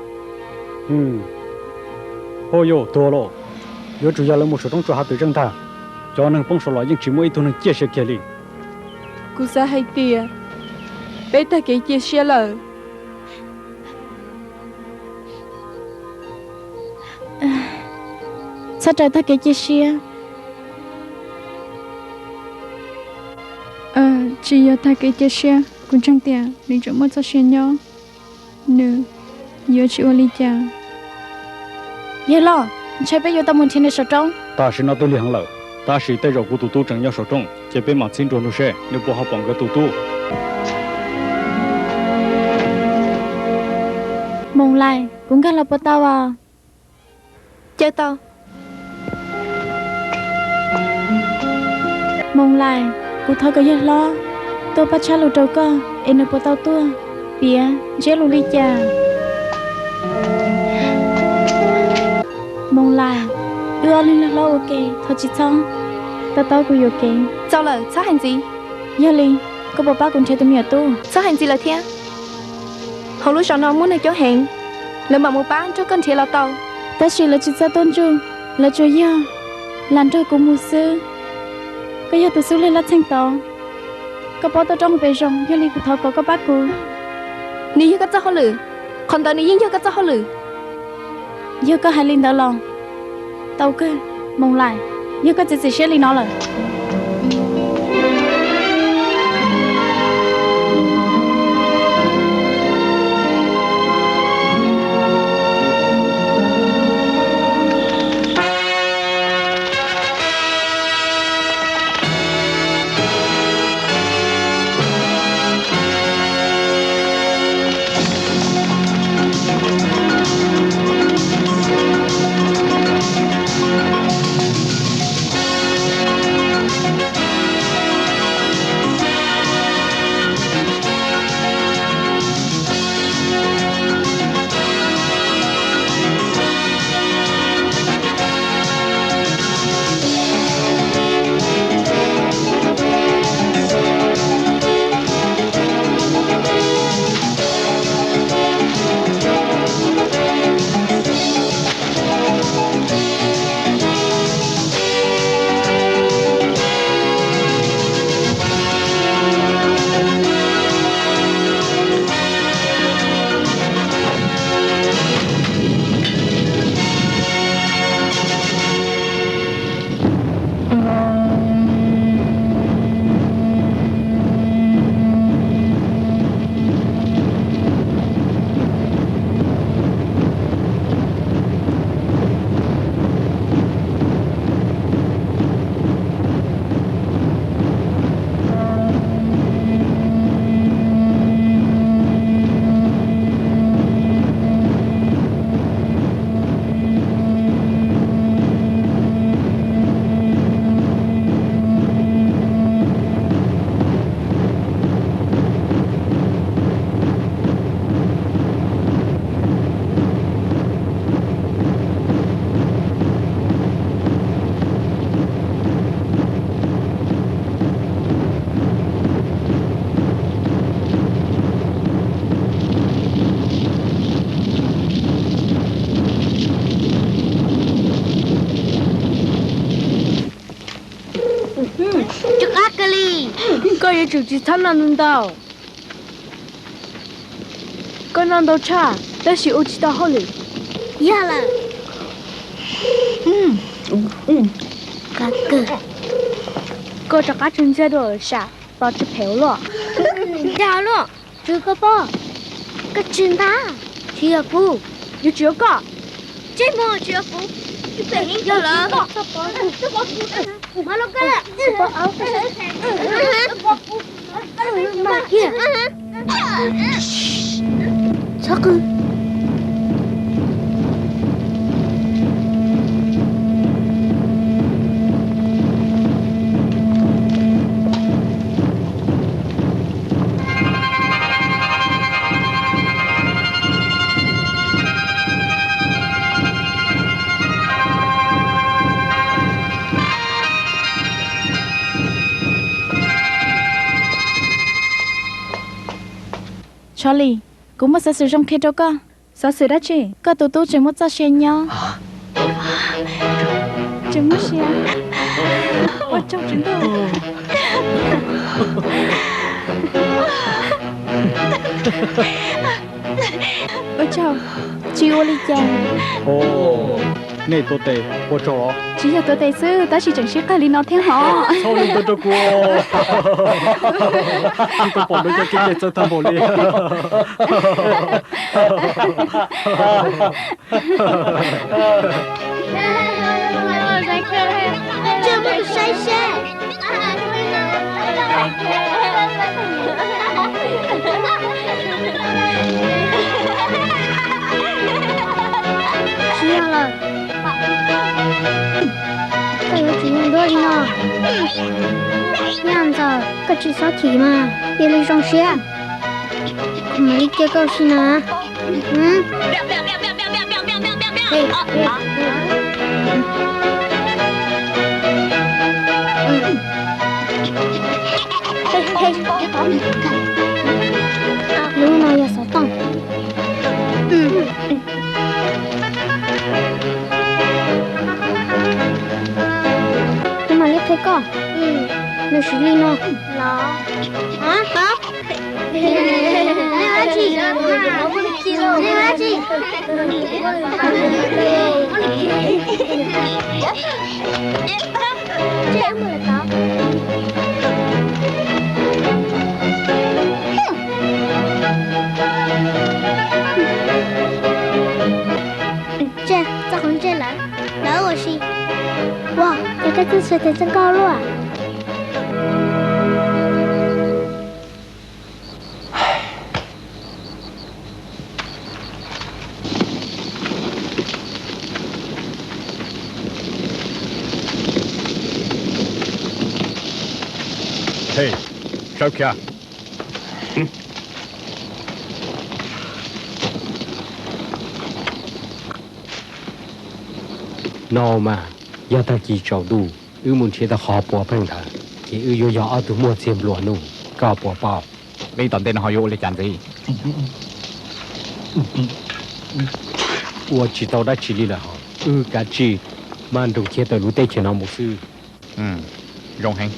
Huj yuj, tuag lauj! Yuav tsum yog lawv mus saum roob rua hav twm zeej ntag. Cov neeg poob saud los yeej tsis muaj ib tug neeg ciaj sia kiag li. Kuv xav hais tias peb tag kev cia siab lawm. Txhob raws tag kev cia siab. Tsis yog tag kev cia siab, kuv ntseeg tias nws tseem muaj txoj sia nyob. Nws yuav tsis ua li cas. Yawg loj, ntshai peb yuav tau mus nrhiav nws saum roob. Tam sim no twb lig heev lawm, tab sis tej zaum kuv tus tub tseem nyob saum roob, ces peb mam txib nrog nug seb nws puas ho pom nkawd tus tub. Moos Lais, kuv nkag los puas tau os? Caw tau. Moos Lais, kuv thov kom yawg hlob tuaj pab tshaj lus rau koj es nws puas tau tuaj piav ntsiab lus li cas. Moos Lais, wb ob leeg lag hlob ua ke, thov tsis txhob to taub kuv yuam kev. Txaus lawm, txhob hais ntxiv. Yog li, koj puas pab kuv nrhiav tus me nyuam tub? Txhob hais ntxiv lawm thiab. Hauv lub zos no muaj neeg coob heev, lawv mam mus pab nrog koj nrhiav los tau. Tab sis lawv tsis txawj tuaj ntsuj, lawv tsuas yog lam nrog kuv mus xwb. Koj yog tus xub lig lab txheej tod, koj paub toj roob hauv pes zoo, yog li kuv thov kom koj pab kuv. Nws yog koj txoj hauj lwm, qhov ntawd nws yeej yog koj txoj hauj lwm. Yog koj hais li ntawd los tau kawg, Moos Lais, yog koj txiav txim siab li no lawm. Tsum tsis txhob noj ntau ntau. Koj noj ntau tshaj tab sis ua tsis tau hauj lwm. Yog lawm. Koj rov qab tsw ntxiag dua sam, tos tsis phem ua luaj. Dag luaj, tsw koj pob. Koj tsw ntag, tsis yog kuv. Yuav tsis yog koj. Tsej muag tsis yog kuv. Yog lawm. Txhob qw. Charlie, kuv muaj xov xwm zoo qhia rau koj. Xov xwm dab tsi? Koj tus tub tseem muaj txoj sia nyob. Tseem muaj sia. Ua tsaug tswv ntuj. Ua tsaug, tsis ua li cas. Nej tuav tes, ua tsaug os. Tsis yog tuav tes xwb, tab sis tseem sib qawg li no thiab hos. Txhob li ntawd rau kuv. Tsis tau pom dua cov kev cai txawv tag npaum li. Tsis muaj tus saib seb. Tsis yog lawm. Koj yuav tsum yog nruab li no. Nyaj Ntxawm, koj tsis txhob chim mas, cia li zoo siab. Kuv mam li cia koj ua si na. Lub no yog xov tooj. Kuv mam li qhia koj. Nws siv li no. Nej ua dab tsi? Nej ua dab tsi? Tseg, txoj qhov ntsej lawm, lawv ua si. Ua, es koj txoj sia tes txoj nkauj luaj. Hej, sawv khiav. No mas, yog tag kis tsaus ntuj wb mus nrhiav tau qhov puav pheej ntawd, ces wb yuav yog ob tug muaj txiag nplua nuj, koj puas paub? Li tom ntej no ho yuav ua li cas ntxiv? Ua tsis tau dab tsi li lawm hos, wb kav tsij maj nroos khiav tawm lub teb chaws no mus xwb. Zoo heev.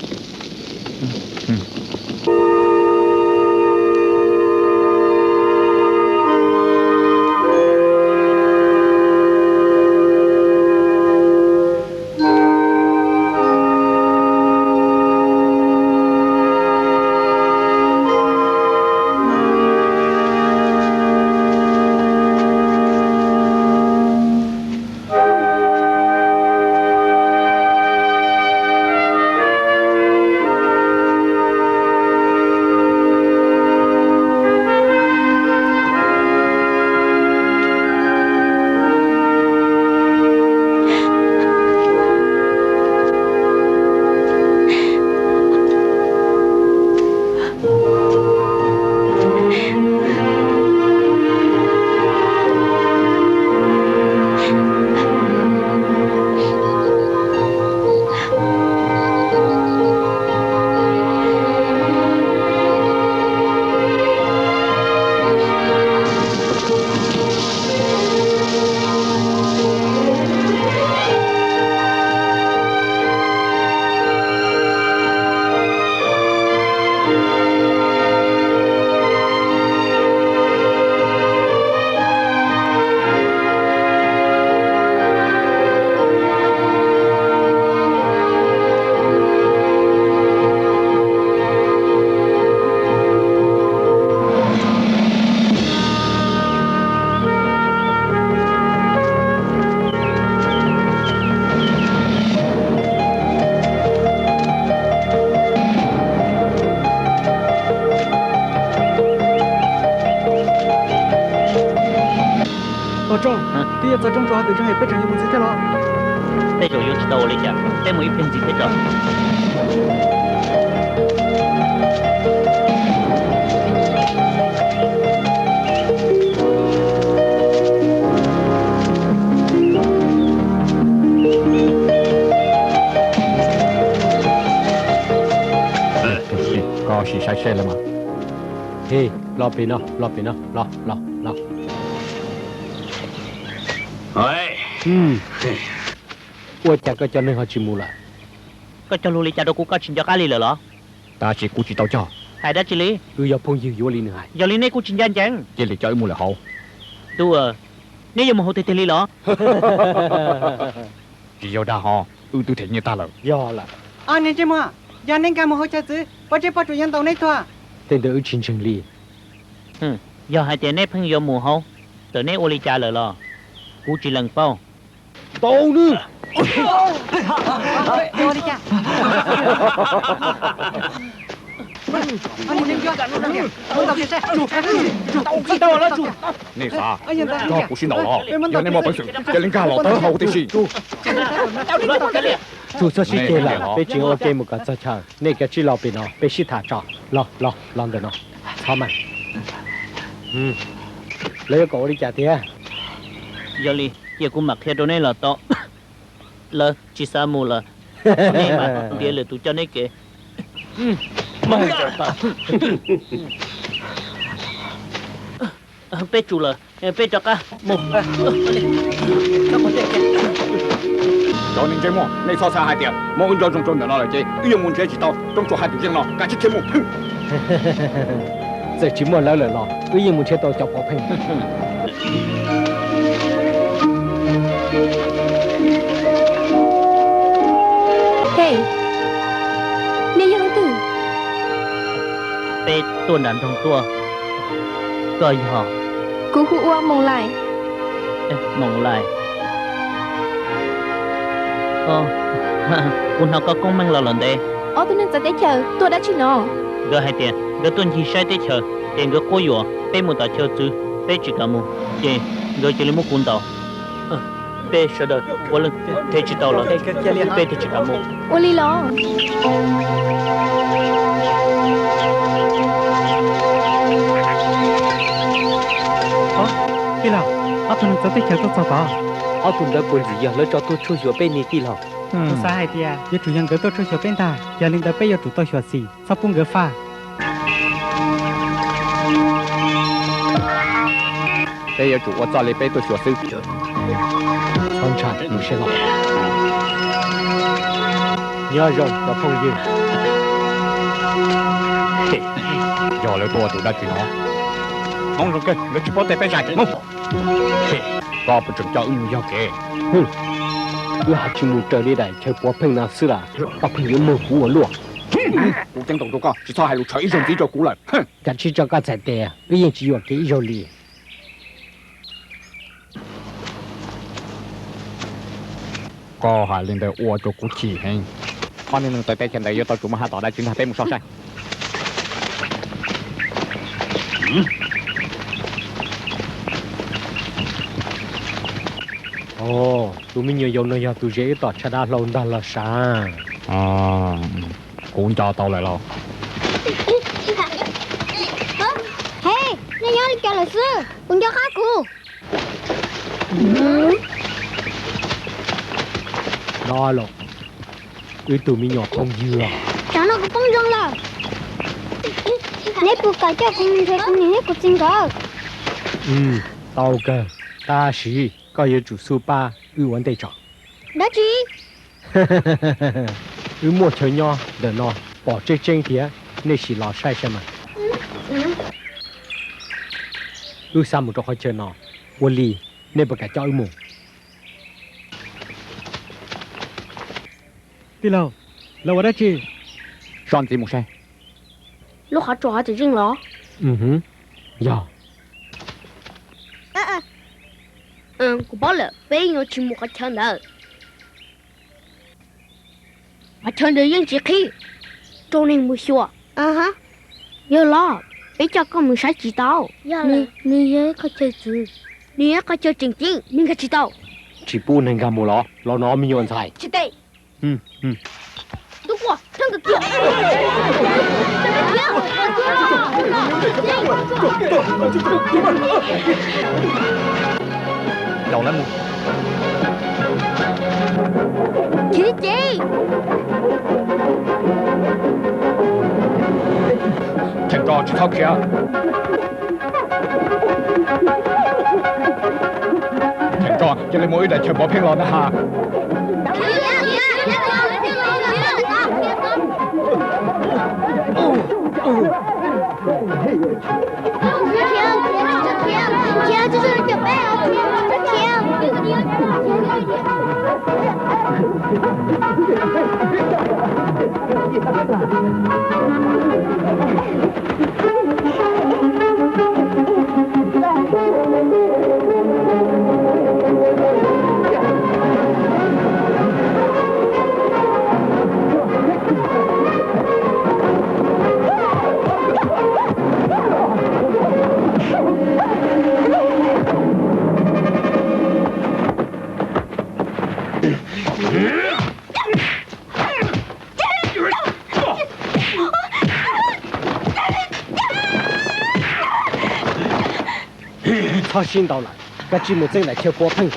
Tso, twb yuav txog roob tsuas hav twm zeej es peb tseem yuav mus ntxiv thiab los? Tej zaum yuav tsis tau ua li cas, peb mus ib pliag ntxiv thiab tso. Koj sim saib seb lawm mas. Hej, los pem no, los pem no, los los los. Ua cas koj cov neeg ho tsis mus lawm? Koj cog lus li cas rau kuv, koj tsis nco qab li lawm los? Tab sis kuv tsis tau cog. Hais dab tsi li? Wb yog phooj ywg yuav li nws hais. Yog li nej kuj tsis ncaj ncees. Cia li coj wb mus lawm hauv. Ntuj, neb yuav mus hauv tiag tiag li los? Tsis yog dag ho, wb twb them nyiaj tag lawm. Yog lawm. Ob niag ntsej muag, yog neb nkag mus hauv chaw txwv, pov tseg pov tseg yuav ntaus neb tuag. Tej ntawd wb tsis ntseeg li. Yog hais tias neb pheej yuav mus hauv, txawm neb ua li cas lawm los kuv tsis lees paub. Ntaus nws! Nej xav nrog kuv sib ntaus los? Yog nej muaj peev xwm, cia li nkag los tawm hauv tib si. Tsuag txhob sib ceg lawm, peb tseem ua ke mus kom txog chaw, nej kav tsij los pem no peb sib tham tso. Los los los ntawm no, txhob mas. Lawv yuav kom ua li cas tiag? Yog li ces kuv mam qhia rau nej los tau. Lawv tsis xav mus lawm, nej mam ntiav lwm tus coj neb kev. Peb tsum lawm, peb rov qab mus. Cov neeg ntsej muag, nej txhob xav hais tias muab wb nco zoo rau ntawm no lawm ces wb yuav mus nrhiav tsis tau roob tsuas hav twm zeej no, kav tsij khiav mus. Txawm tsis muaj lawv lawm los wb yeej mus nrhiav tau cov pov pheej. Hej, nej yog leej twg? Peb tuaj nram nroog tuaj. Koj yog? Kuv hu ua Moos Lais. Moos Lais. Kuv hnov koj koob meej los lawm ntev. Ob tug neeg txawv teb chaws tuaj dab tsi no? Nkawd hais tias nkawd tuaj ncig saib teb chaws, ces nkawd quab yuam peb mus tom chaw txwv, peb tsis kam mus, ces nkawd cia li muab kuv ntaus. Peb sawv daws puav leej them tsis tau lawm, peb thiaj tsis kam mus. Ua li los? Tij laug, ob tug neeg txawv teb chaws tuaj txog tod. Ob tug ntawd puas ntxim yog lawv tso tuaj tshuaj xyuas peb ne tij laug? Kuv xav hais tias yuav tsum yog nkawd tuaj tshuaj xyuas peb ntag, yog li ntawd peb yuav tsum tau xyuam xim txhob pub nkawd faj. Peb yuav tsum ua txoj li peb tuaj xyuas xwb. Txhob ntshai, mus seb los. Nyob zoo cov phooj ywg. Yog lawv tuaj ua tus dab tsi no? Hmoob zoo kawg, nkawd tsis paub tej peb zais. Koj puas tseem coj wb mus yog kev? Wb haj tsis mus raws li daim chaw pov pheej no xwb las, koj pheej yuav muag kuv ua luaj. Kuv ceeb toom rau koj tsis txhob hais lus tshawv ib zaug ntxiv rau kuv lawm. Kav tsij tso koj txhais tes, wb yeej tsis yuam kev ib zaug li. Koj hais li ntawd ua rau kuv chim heev. Ob niag neeg txawv teb chaws ntawd yuav tau tsum muaj haj tom dab tsi ntag, peb mus soj saib. Tus me nyuam yaus no yog tus zes wb tom tshaj dab hlau ntag los sav. Kuv nco tau lawm lauj. He, nej nyob li cas lawm xwb? Kuv nco qab kuv. No los, wb tus me nyuam phooj ywg. Tsam no kuv poob zoo lawm. Neb puas kam coj kuv mus nrhiav kuv niam thiab kuv txiv nkawd? Tau kawg, tab sis koj yuav tsum xub pab wb ua ntej tso. Dab tsi? Wb muaj chaw nyob ntawm no pom tseeb tseeb tiag, nej sim los saib saib mas. Wb xav mus rau qhov chaw no, ua li nej puas kam coj wb mus? Tij laug, lawv ua dab tsi? Soj ntxiv mus saib. Lub qhov tsua hav txwm zeej los? Yog. Kuv paub lawm, peb yuav tsis mus qhov chaw ntawd. Qhov chaw ntawd yeej tsis qhib rau neeg mus xyuas. Yog los, peb coj koj mus saib tsis tau. Nws yog ib qhov chaw txwv. Nws yog qhov chaw tseem ceeb, nws nkag tsis tau. Tsis pub neeg nkag mus los? Los no me nyuam ntxhais. Tsis tau. Tub Quaj, thab nkawd kiag. Caum lawv mus. Khiav li ces. Theem Roj, tsis txhob khiav. Theem Roj, cia li mus wb daim chaw pov pheej los na ha. Txhob sib ntaus lawm, kav tsij mus txeeb daim chaw pov pheej.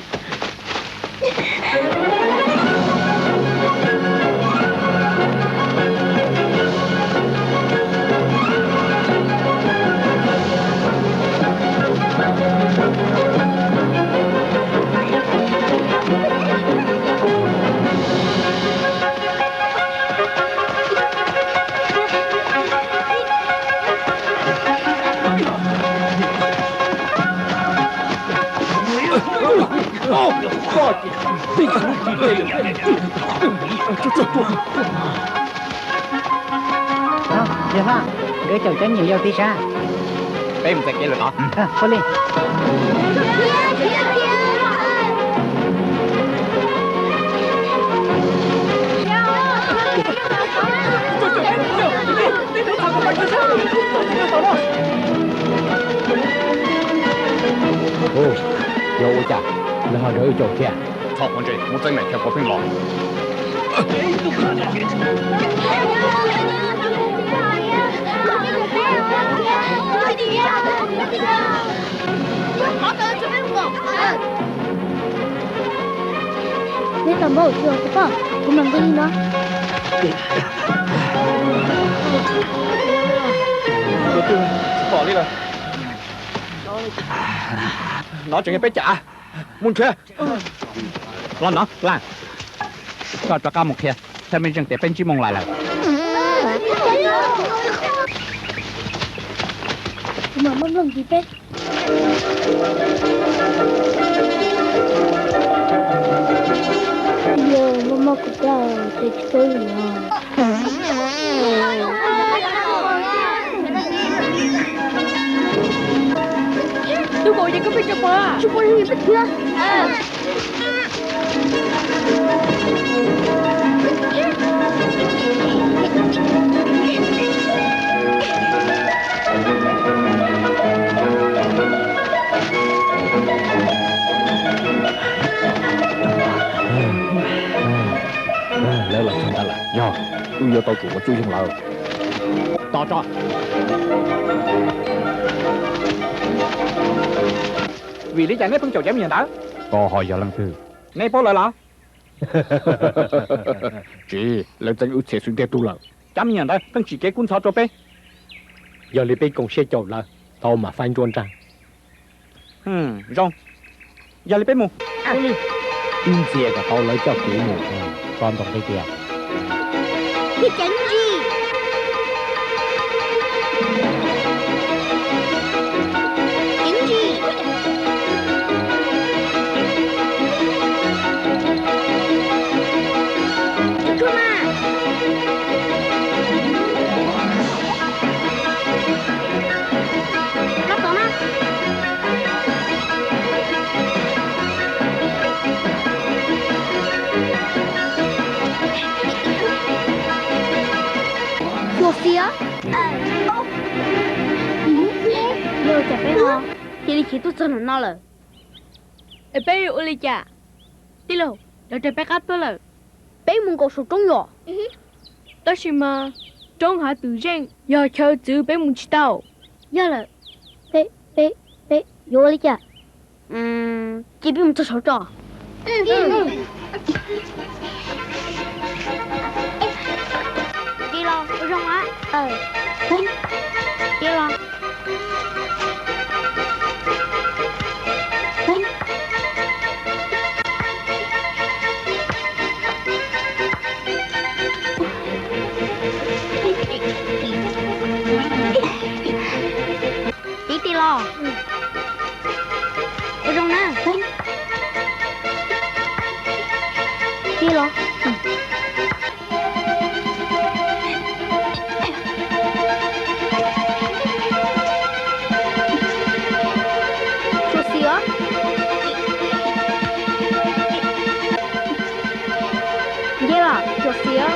Yawg Hla, nkawd caum cov nyiam yau tib sab. Peb mus txais kev lawm tod. Ua li. Yog ua cas lawv ho nrog wb caum thiab? Txhob quav ntsej, muab txeeb daim chaw pov pheej los. Neb tau npaum tsuas kuv pom, kuv mam nqis no. Tsis pom li lawm. No tseem yog peb cam. Mus nrhiav. Los no, Laj. Koj rov qab mus qhia thawj mej zeej tias peb ntsib Mooj Lais lawm. Kuv mam muab nplooj ntxiv peb. Yog muaj mob kuv tau ces tsis tau li os. Tub Quaj, ces koj pheej tso pov, tsis pov li peb khiav. Lawv los txog ntawd lawm, yog wb yuav tau tsum ua txwj zeej lawm. Tos tso. Vim li cas neb pheej caum cov me nyuam ntawd? Koj ho yog leej twg? Neb paub lawv los? Tsis, lawv txeeb wb txhia xwb ntiag tug lawm. Cov me nyuam ntawd pheej tsim kev kub ntxhov rau peb. Yog li peb koom siab caum lawv tau mas faib nruab nrag. Zoo, yog li peb mus. Wb ntxias kom tau lawv coj kev mus, koj ntaus nqi tias. Ceev ntsis. Ceev ntsis. Tsuag mas. Koj tau na. Xyuas xiav. Yog cas peb ho cia li khiav tuaj txog ntawm no lawm? Es peb yuav ua li cas? Tij laug, cov rais peb qab tuaj lawm. Peb mus nkaum saum roob yom. Tab sis mas roob hav twm zeej yog chaw txwv, peb mus tsis tau. Yog lawm, peb, peb, peb yuav ua li cas? Cia peb mus txog saud tso. Cia los, ua zoo na. Cia los. Tij laug, ua zoo na. Tij laug, tsuas xiav. Nce los, tsuas xiav.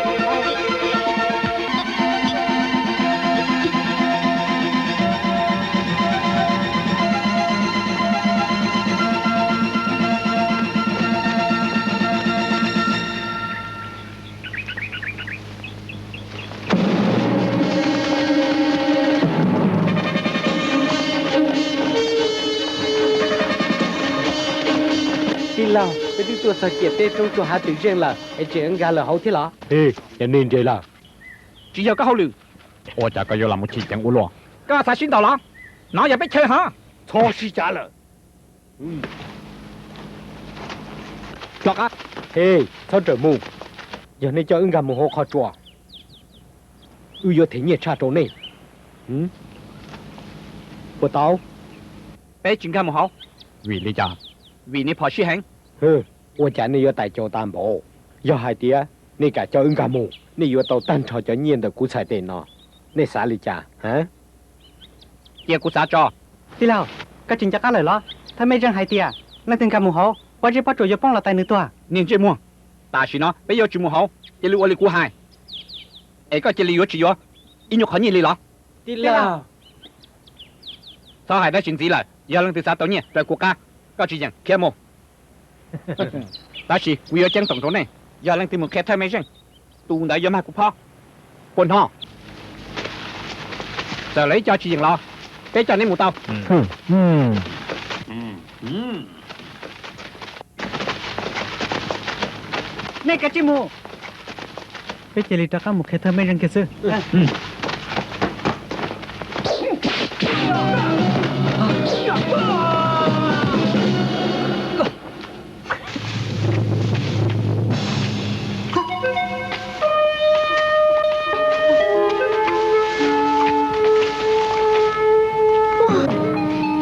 Tij laug, peb twb tuaj txog ciam teb roob tsua hav twm zeej lawm es tseem nkag lawm hauv thiab los? Hi, yog nej nres lawm. Tsis yog koj hauj lwm. Ua cas koj yuav los mus chim cheem ua luaj? Koj xav sib ntaus los? No yog peb chaw hov. Txhob sib cav lawm. Rov qab. He, txhob rawm mus. Yog nej coj wb nkag mus hauv qhov tsua, wb yuav them nyiaj tshaj rau nej. Puas tau? Peb tsis nkag mus hauv. Vim li cas? Vim nej phom sij heev. Hwm, ua cas nej yuav tais caus tag npaum? Yog hais tias nej kam coj wb nkag mus, nej yuav tau tag nrho cov nyiaj ntawm kuv txhais tes no. Nej xav li cas, ha? Cia kuv xav tso. Tij laug, koj tsis nco qab lawm los? Thawj mej zeej hais tias leej twg nkag mus hauv, pob zeb pob tsuas yuav poob los tais nws tuag. Niag ntsej muag, tam sim no peb yuav tsum mus hauv, cia li ua li kuv hais. Es koj cia li yuav tsis yuav ib nyuag qhov nyiaj li los? Tij laug, txhob hais dab tsi ntxiv lawm, yog leej twg xav tau nyiaj raws kuv qab, koj tsis yeem khiav mus. Tab sis kuv yuav ceeb toom rau nej, yog leej twg mus qhia thawj mej zeej, tus ntawd yuav mag kuv phob. Puas hnov? Txawm lawv ib co tsis yeem los, peb coj neb mus tau. Nej kav tsij mus. Peb cia li rov qab mus qhia thawj mej zeej kiag xwb.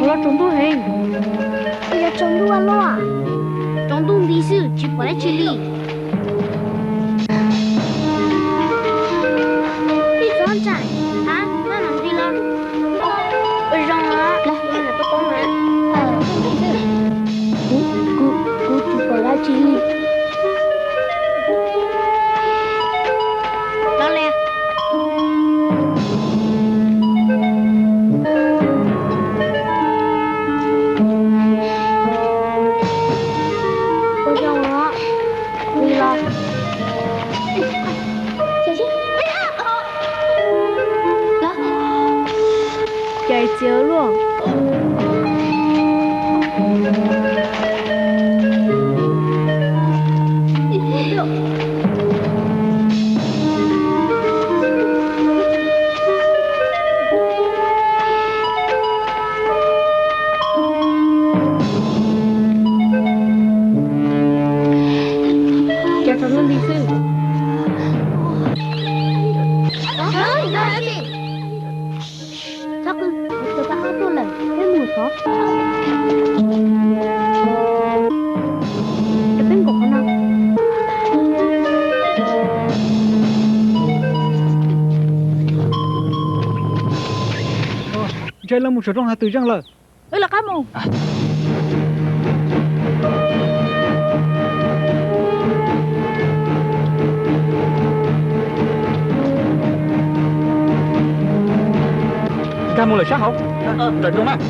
Ua los tsaus ntuj heev. Ua los tsaus ntuj ua luaj. Tsaus ntuj nti xwb tsis pom dab tsi li. Ib txhob ntsaim, hab maj mam nti los. Ua zoo os, kuv tsis pom dab tsi li. Los le. Ua zoo os, nti los. Cais txiav luaj. Cov tsaus ntuj nti xwb. Txhob qw, cov pab qab tuaj lawm, peb mus xov. Cov peb nkaum qhov no. Ntshe lawv mus saum roob hav twm zeej lawm. Wb lawv qab mus. Nkag mus lawm sab hauv. Rawm rau mas.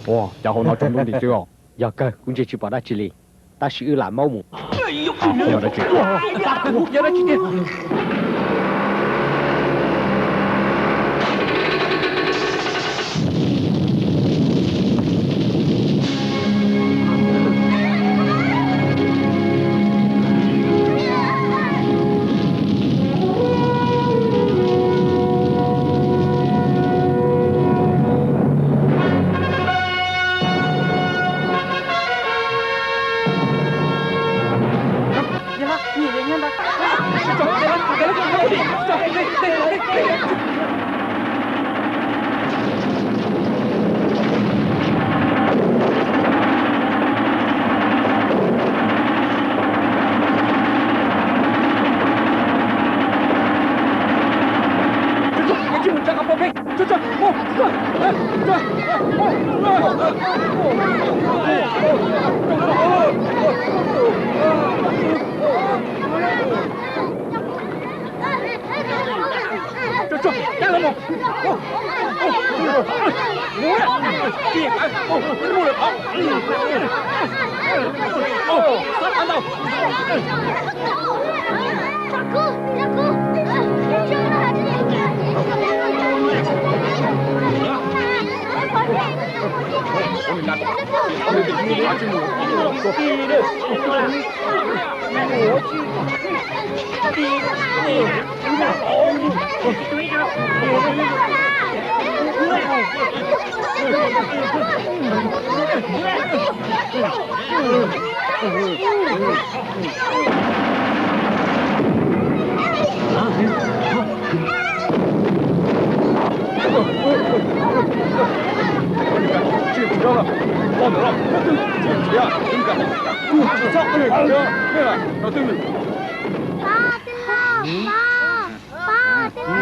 Ua cas hauv no tsaus ntuj nti xwb os? Yog kawg kuv ntsia tsis pom dab tsi li, tab sis wb lam maub mus. Yog dab tsi?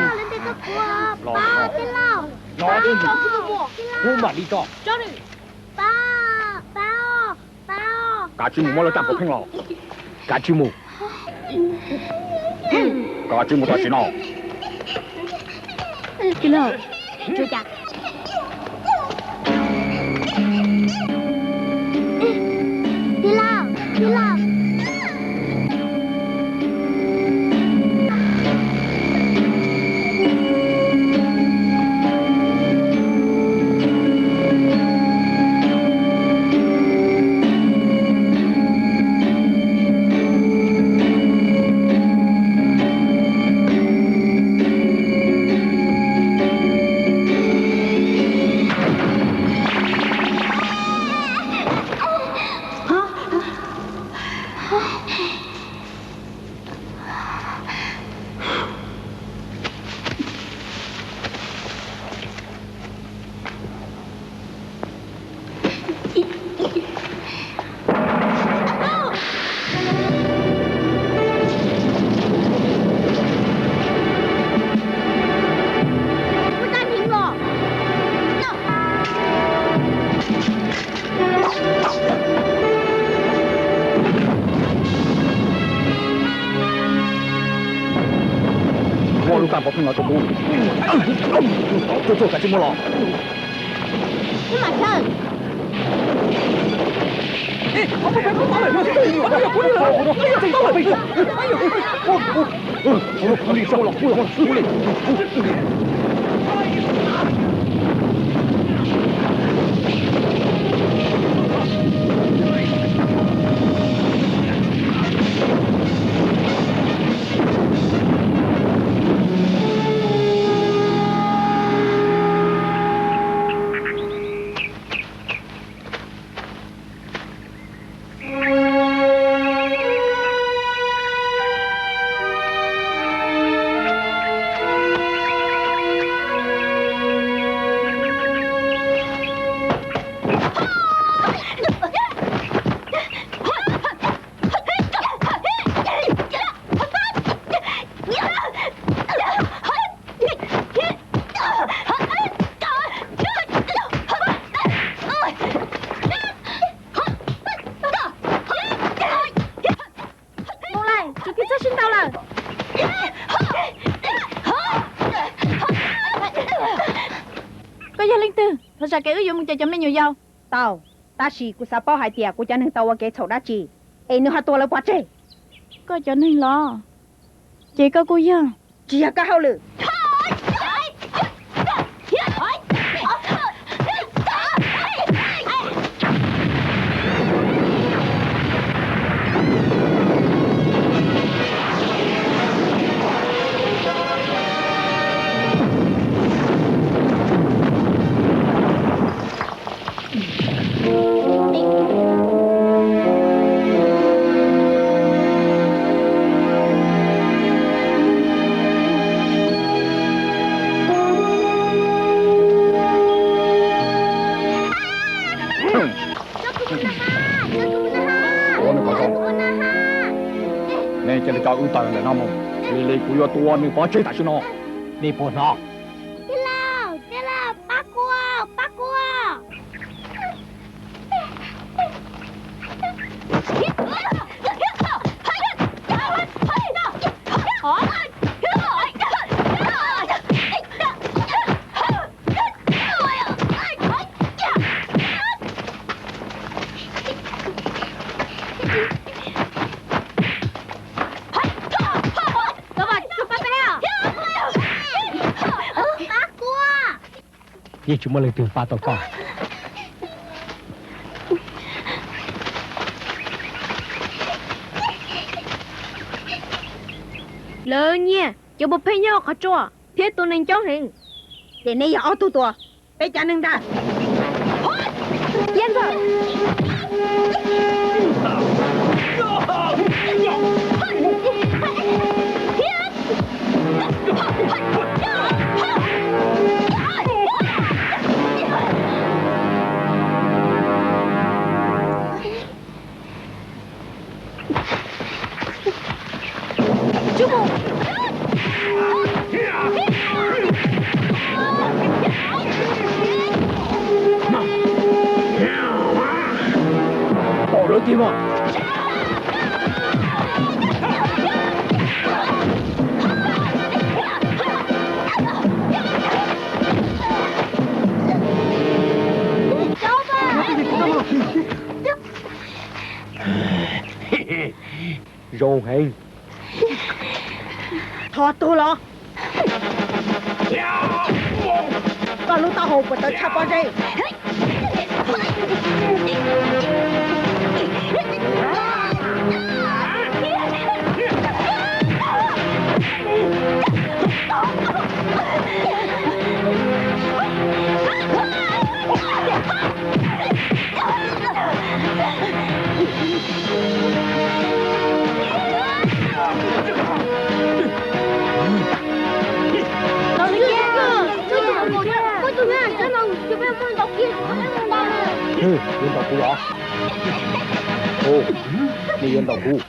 Pog, tij laug, pog, pog, tij laug, lawv ntes koj kuv, pog, tij laug, pog, tij laug, pog, pog, pog. Kav tsij mus muab lub raj puav pheej los. Kav tsij mus. Kav tsij mus tam sim no. Tij laug, tij laug, tij laug. Muab lub raj puav pheej no rau kuv. Tuaj, tuaj, kav tsij muab los. Wb mam chaw. Koj yog leej twg? Thov zam kev wb yuav mus cawm cov me nyuam yaus. Tau, tab sis kuv xav paub hais tias kuv cov neeg tau ua kev txhaum dab tsi es nws ho tua lawv pov tseg. Koj cov neeg los ces koj kuj yog. Tsis yog koj hauj lwm. Nej cia li tso wb tawm ntawm no mus, cia li kuv yuav tua nws pov tseg tam sim no. Nej puas hnov? Tij laug, tij laug, pab kuv, pab kuv. Yeej tsis muaj leej twg pab tau koj. Lawv nyiag cov puas pheej nyob qhov tsua thiab tua neeg coob heev. Ces neb yog ob tug tua peb cov neeg ntag. Tom lawv tiag mas. Zoo heev. Thov tuag los. Koj lub taub hau puas tawv tshaj pob zeb? Yuav ntaus kuv los? Hu, yuav ntaus kuv los? Hu, nej yuav ntaus kuv?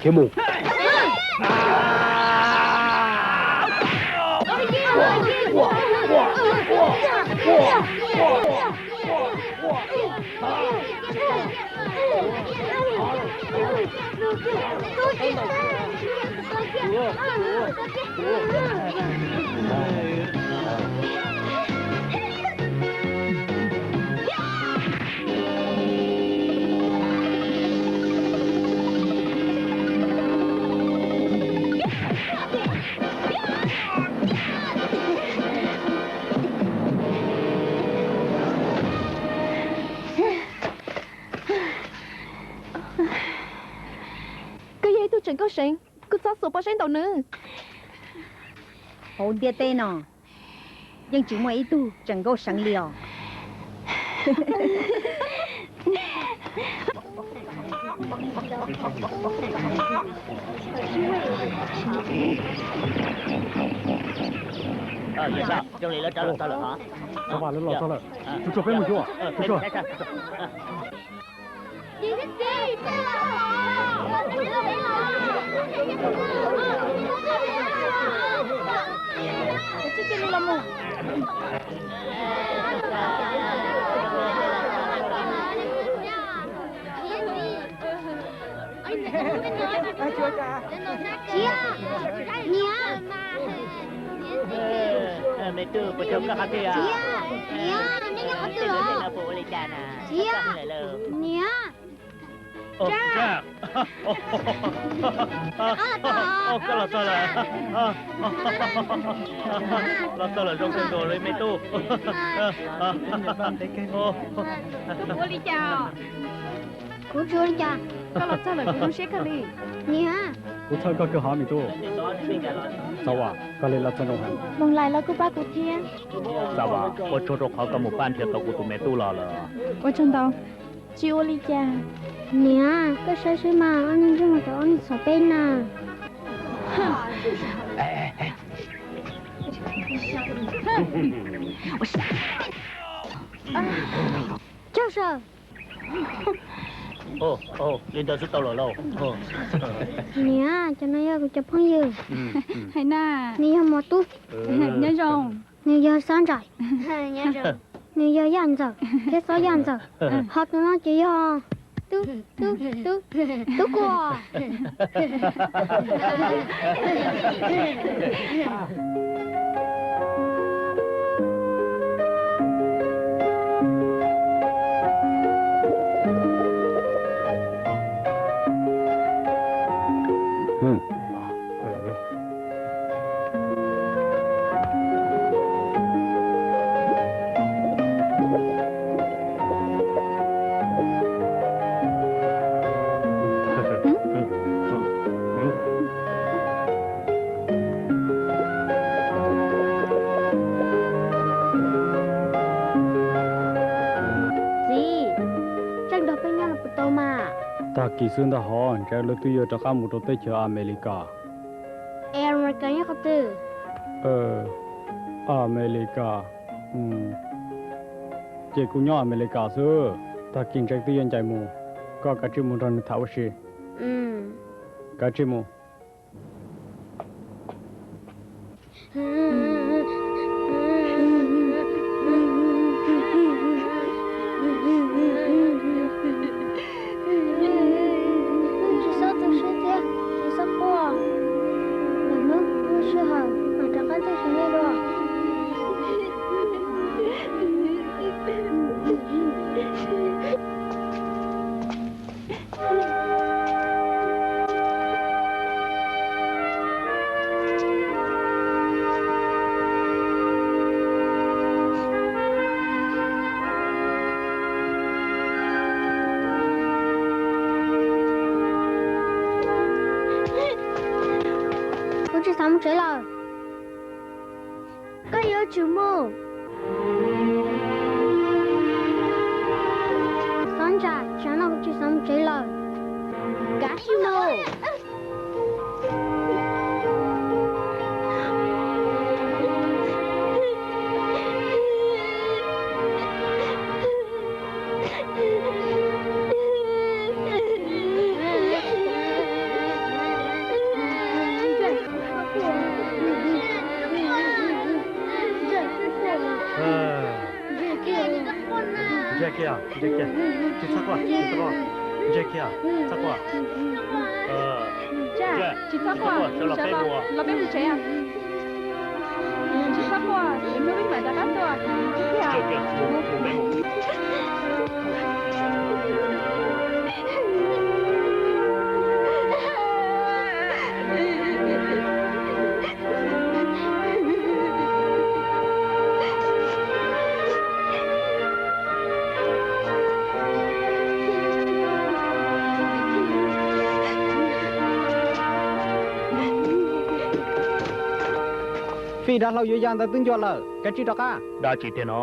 Khiav mus. Koj yog ib tug tseem nkauj seev, kuv txhob xuas pob zeb ntaus nws. Hauv ntiaj teb no yeej tsis muaj ib tug tseem nkauj seev li os. Ua li lawv los txog lawm, tsuag tsuag peb mus xyuas. Niam, niam, niam, niam, Niam. Koj los txog lawm. Los txog lawm zoo kawg nkaus li me tub. Koj ua li cas? Kuv tsis ua li cas. Koj los txog lawm kuv zoo siab kawg li. Niam. Kuv txhawj koj kawg hov me tub. Xav Vas, koj li los txog zoo heev. Moos Lais los kuj pab kuv thiab. Xav Vas, ua tsaug rau qhov koj mus pab nrhiav tau kuv tus me tub los lawm. Ua tsaug ntau. Tsis ua li cas. Niam, koj saib seb mas, ob niag ntsej muag cov ob niag txhaum peb na. Coj saw. Li ntawd xwb tau lawm lauj. Niam, cov no yog kuv cov phooj ywg. Hais na. Nws yog Mos Tub. Nyob zoo. Nws yog Xob Ntsais. Nws yog Yaj Ntxawm thiab Xob Yaj Ntxawm. Ho tus no ces yog Tub, Tub, Tub, Tub Kuam. Txiv, tseem nrog peb nyob los puas tau mas? Tag kis xwb ntag hov, ntshe lawv twb yuav rov qab mus rau teb chaws Amelikas. Es Amelikas nyob qhov twg? Amelikas, ces kuv nyob Amelikas xwb. Tag kis ntshe twb yuav ncaim mus, koj kav tsij mus nrog nws tham ua si. Kav tsij mus. Tsis txhob tu siab thiab tsis txhob quaj. Lwm hnub muaj sij hawm mam rov qab tuaj saib nej dua. Kuv tsis xav mus tsev lawm. Koj yuav tsum mus. Xob Ntsais, tsam no kuv tsis xav mus tsev lawm. Kav tsij mus. Ntsia kiag, ntsia kiag, tsis txhob quaj, tsis txhob quaj, ntsia kiag, txhob quaj. Tsis txhob quaj, sawv los peb mus tsev. Tsis txhob quaj, lwm hnub wb mam rov qab tuaj. Fij dav hlau yuav ya ntawd twb ncua lawm, kav tsij rov qab. Dab tsi tiag no?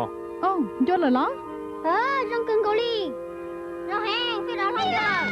Ncua lawm los? Zoo kawg nkaus li. Zoo heev, fij dav hlau ncua lawm.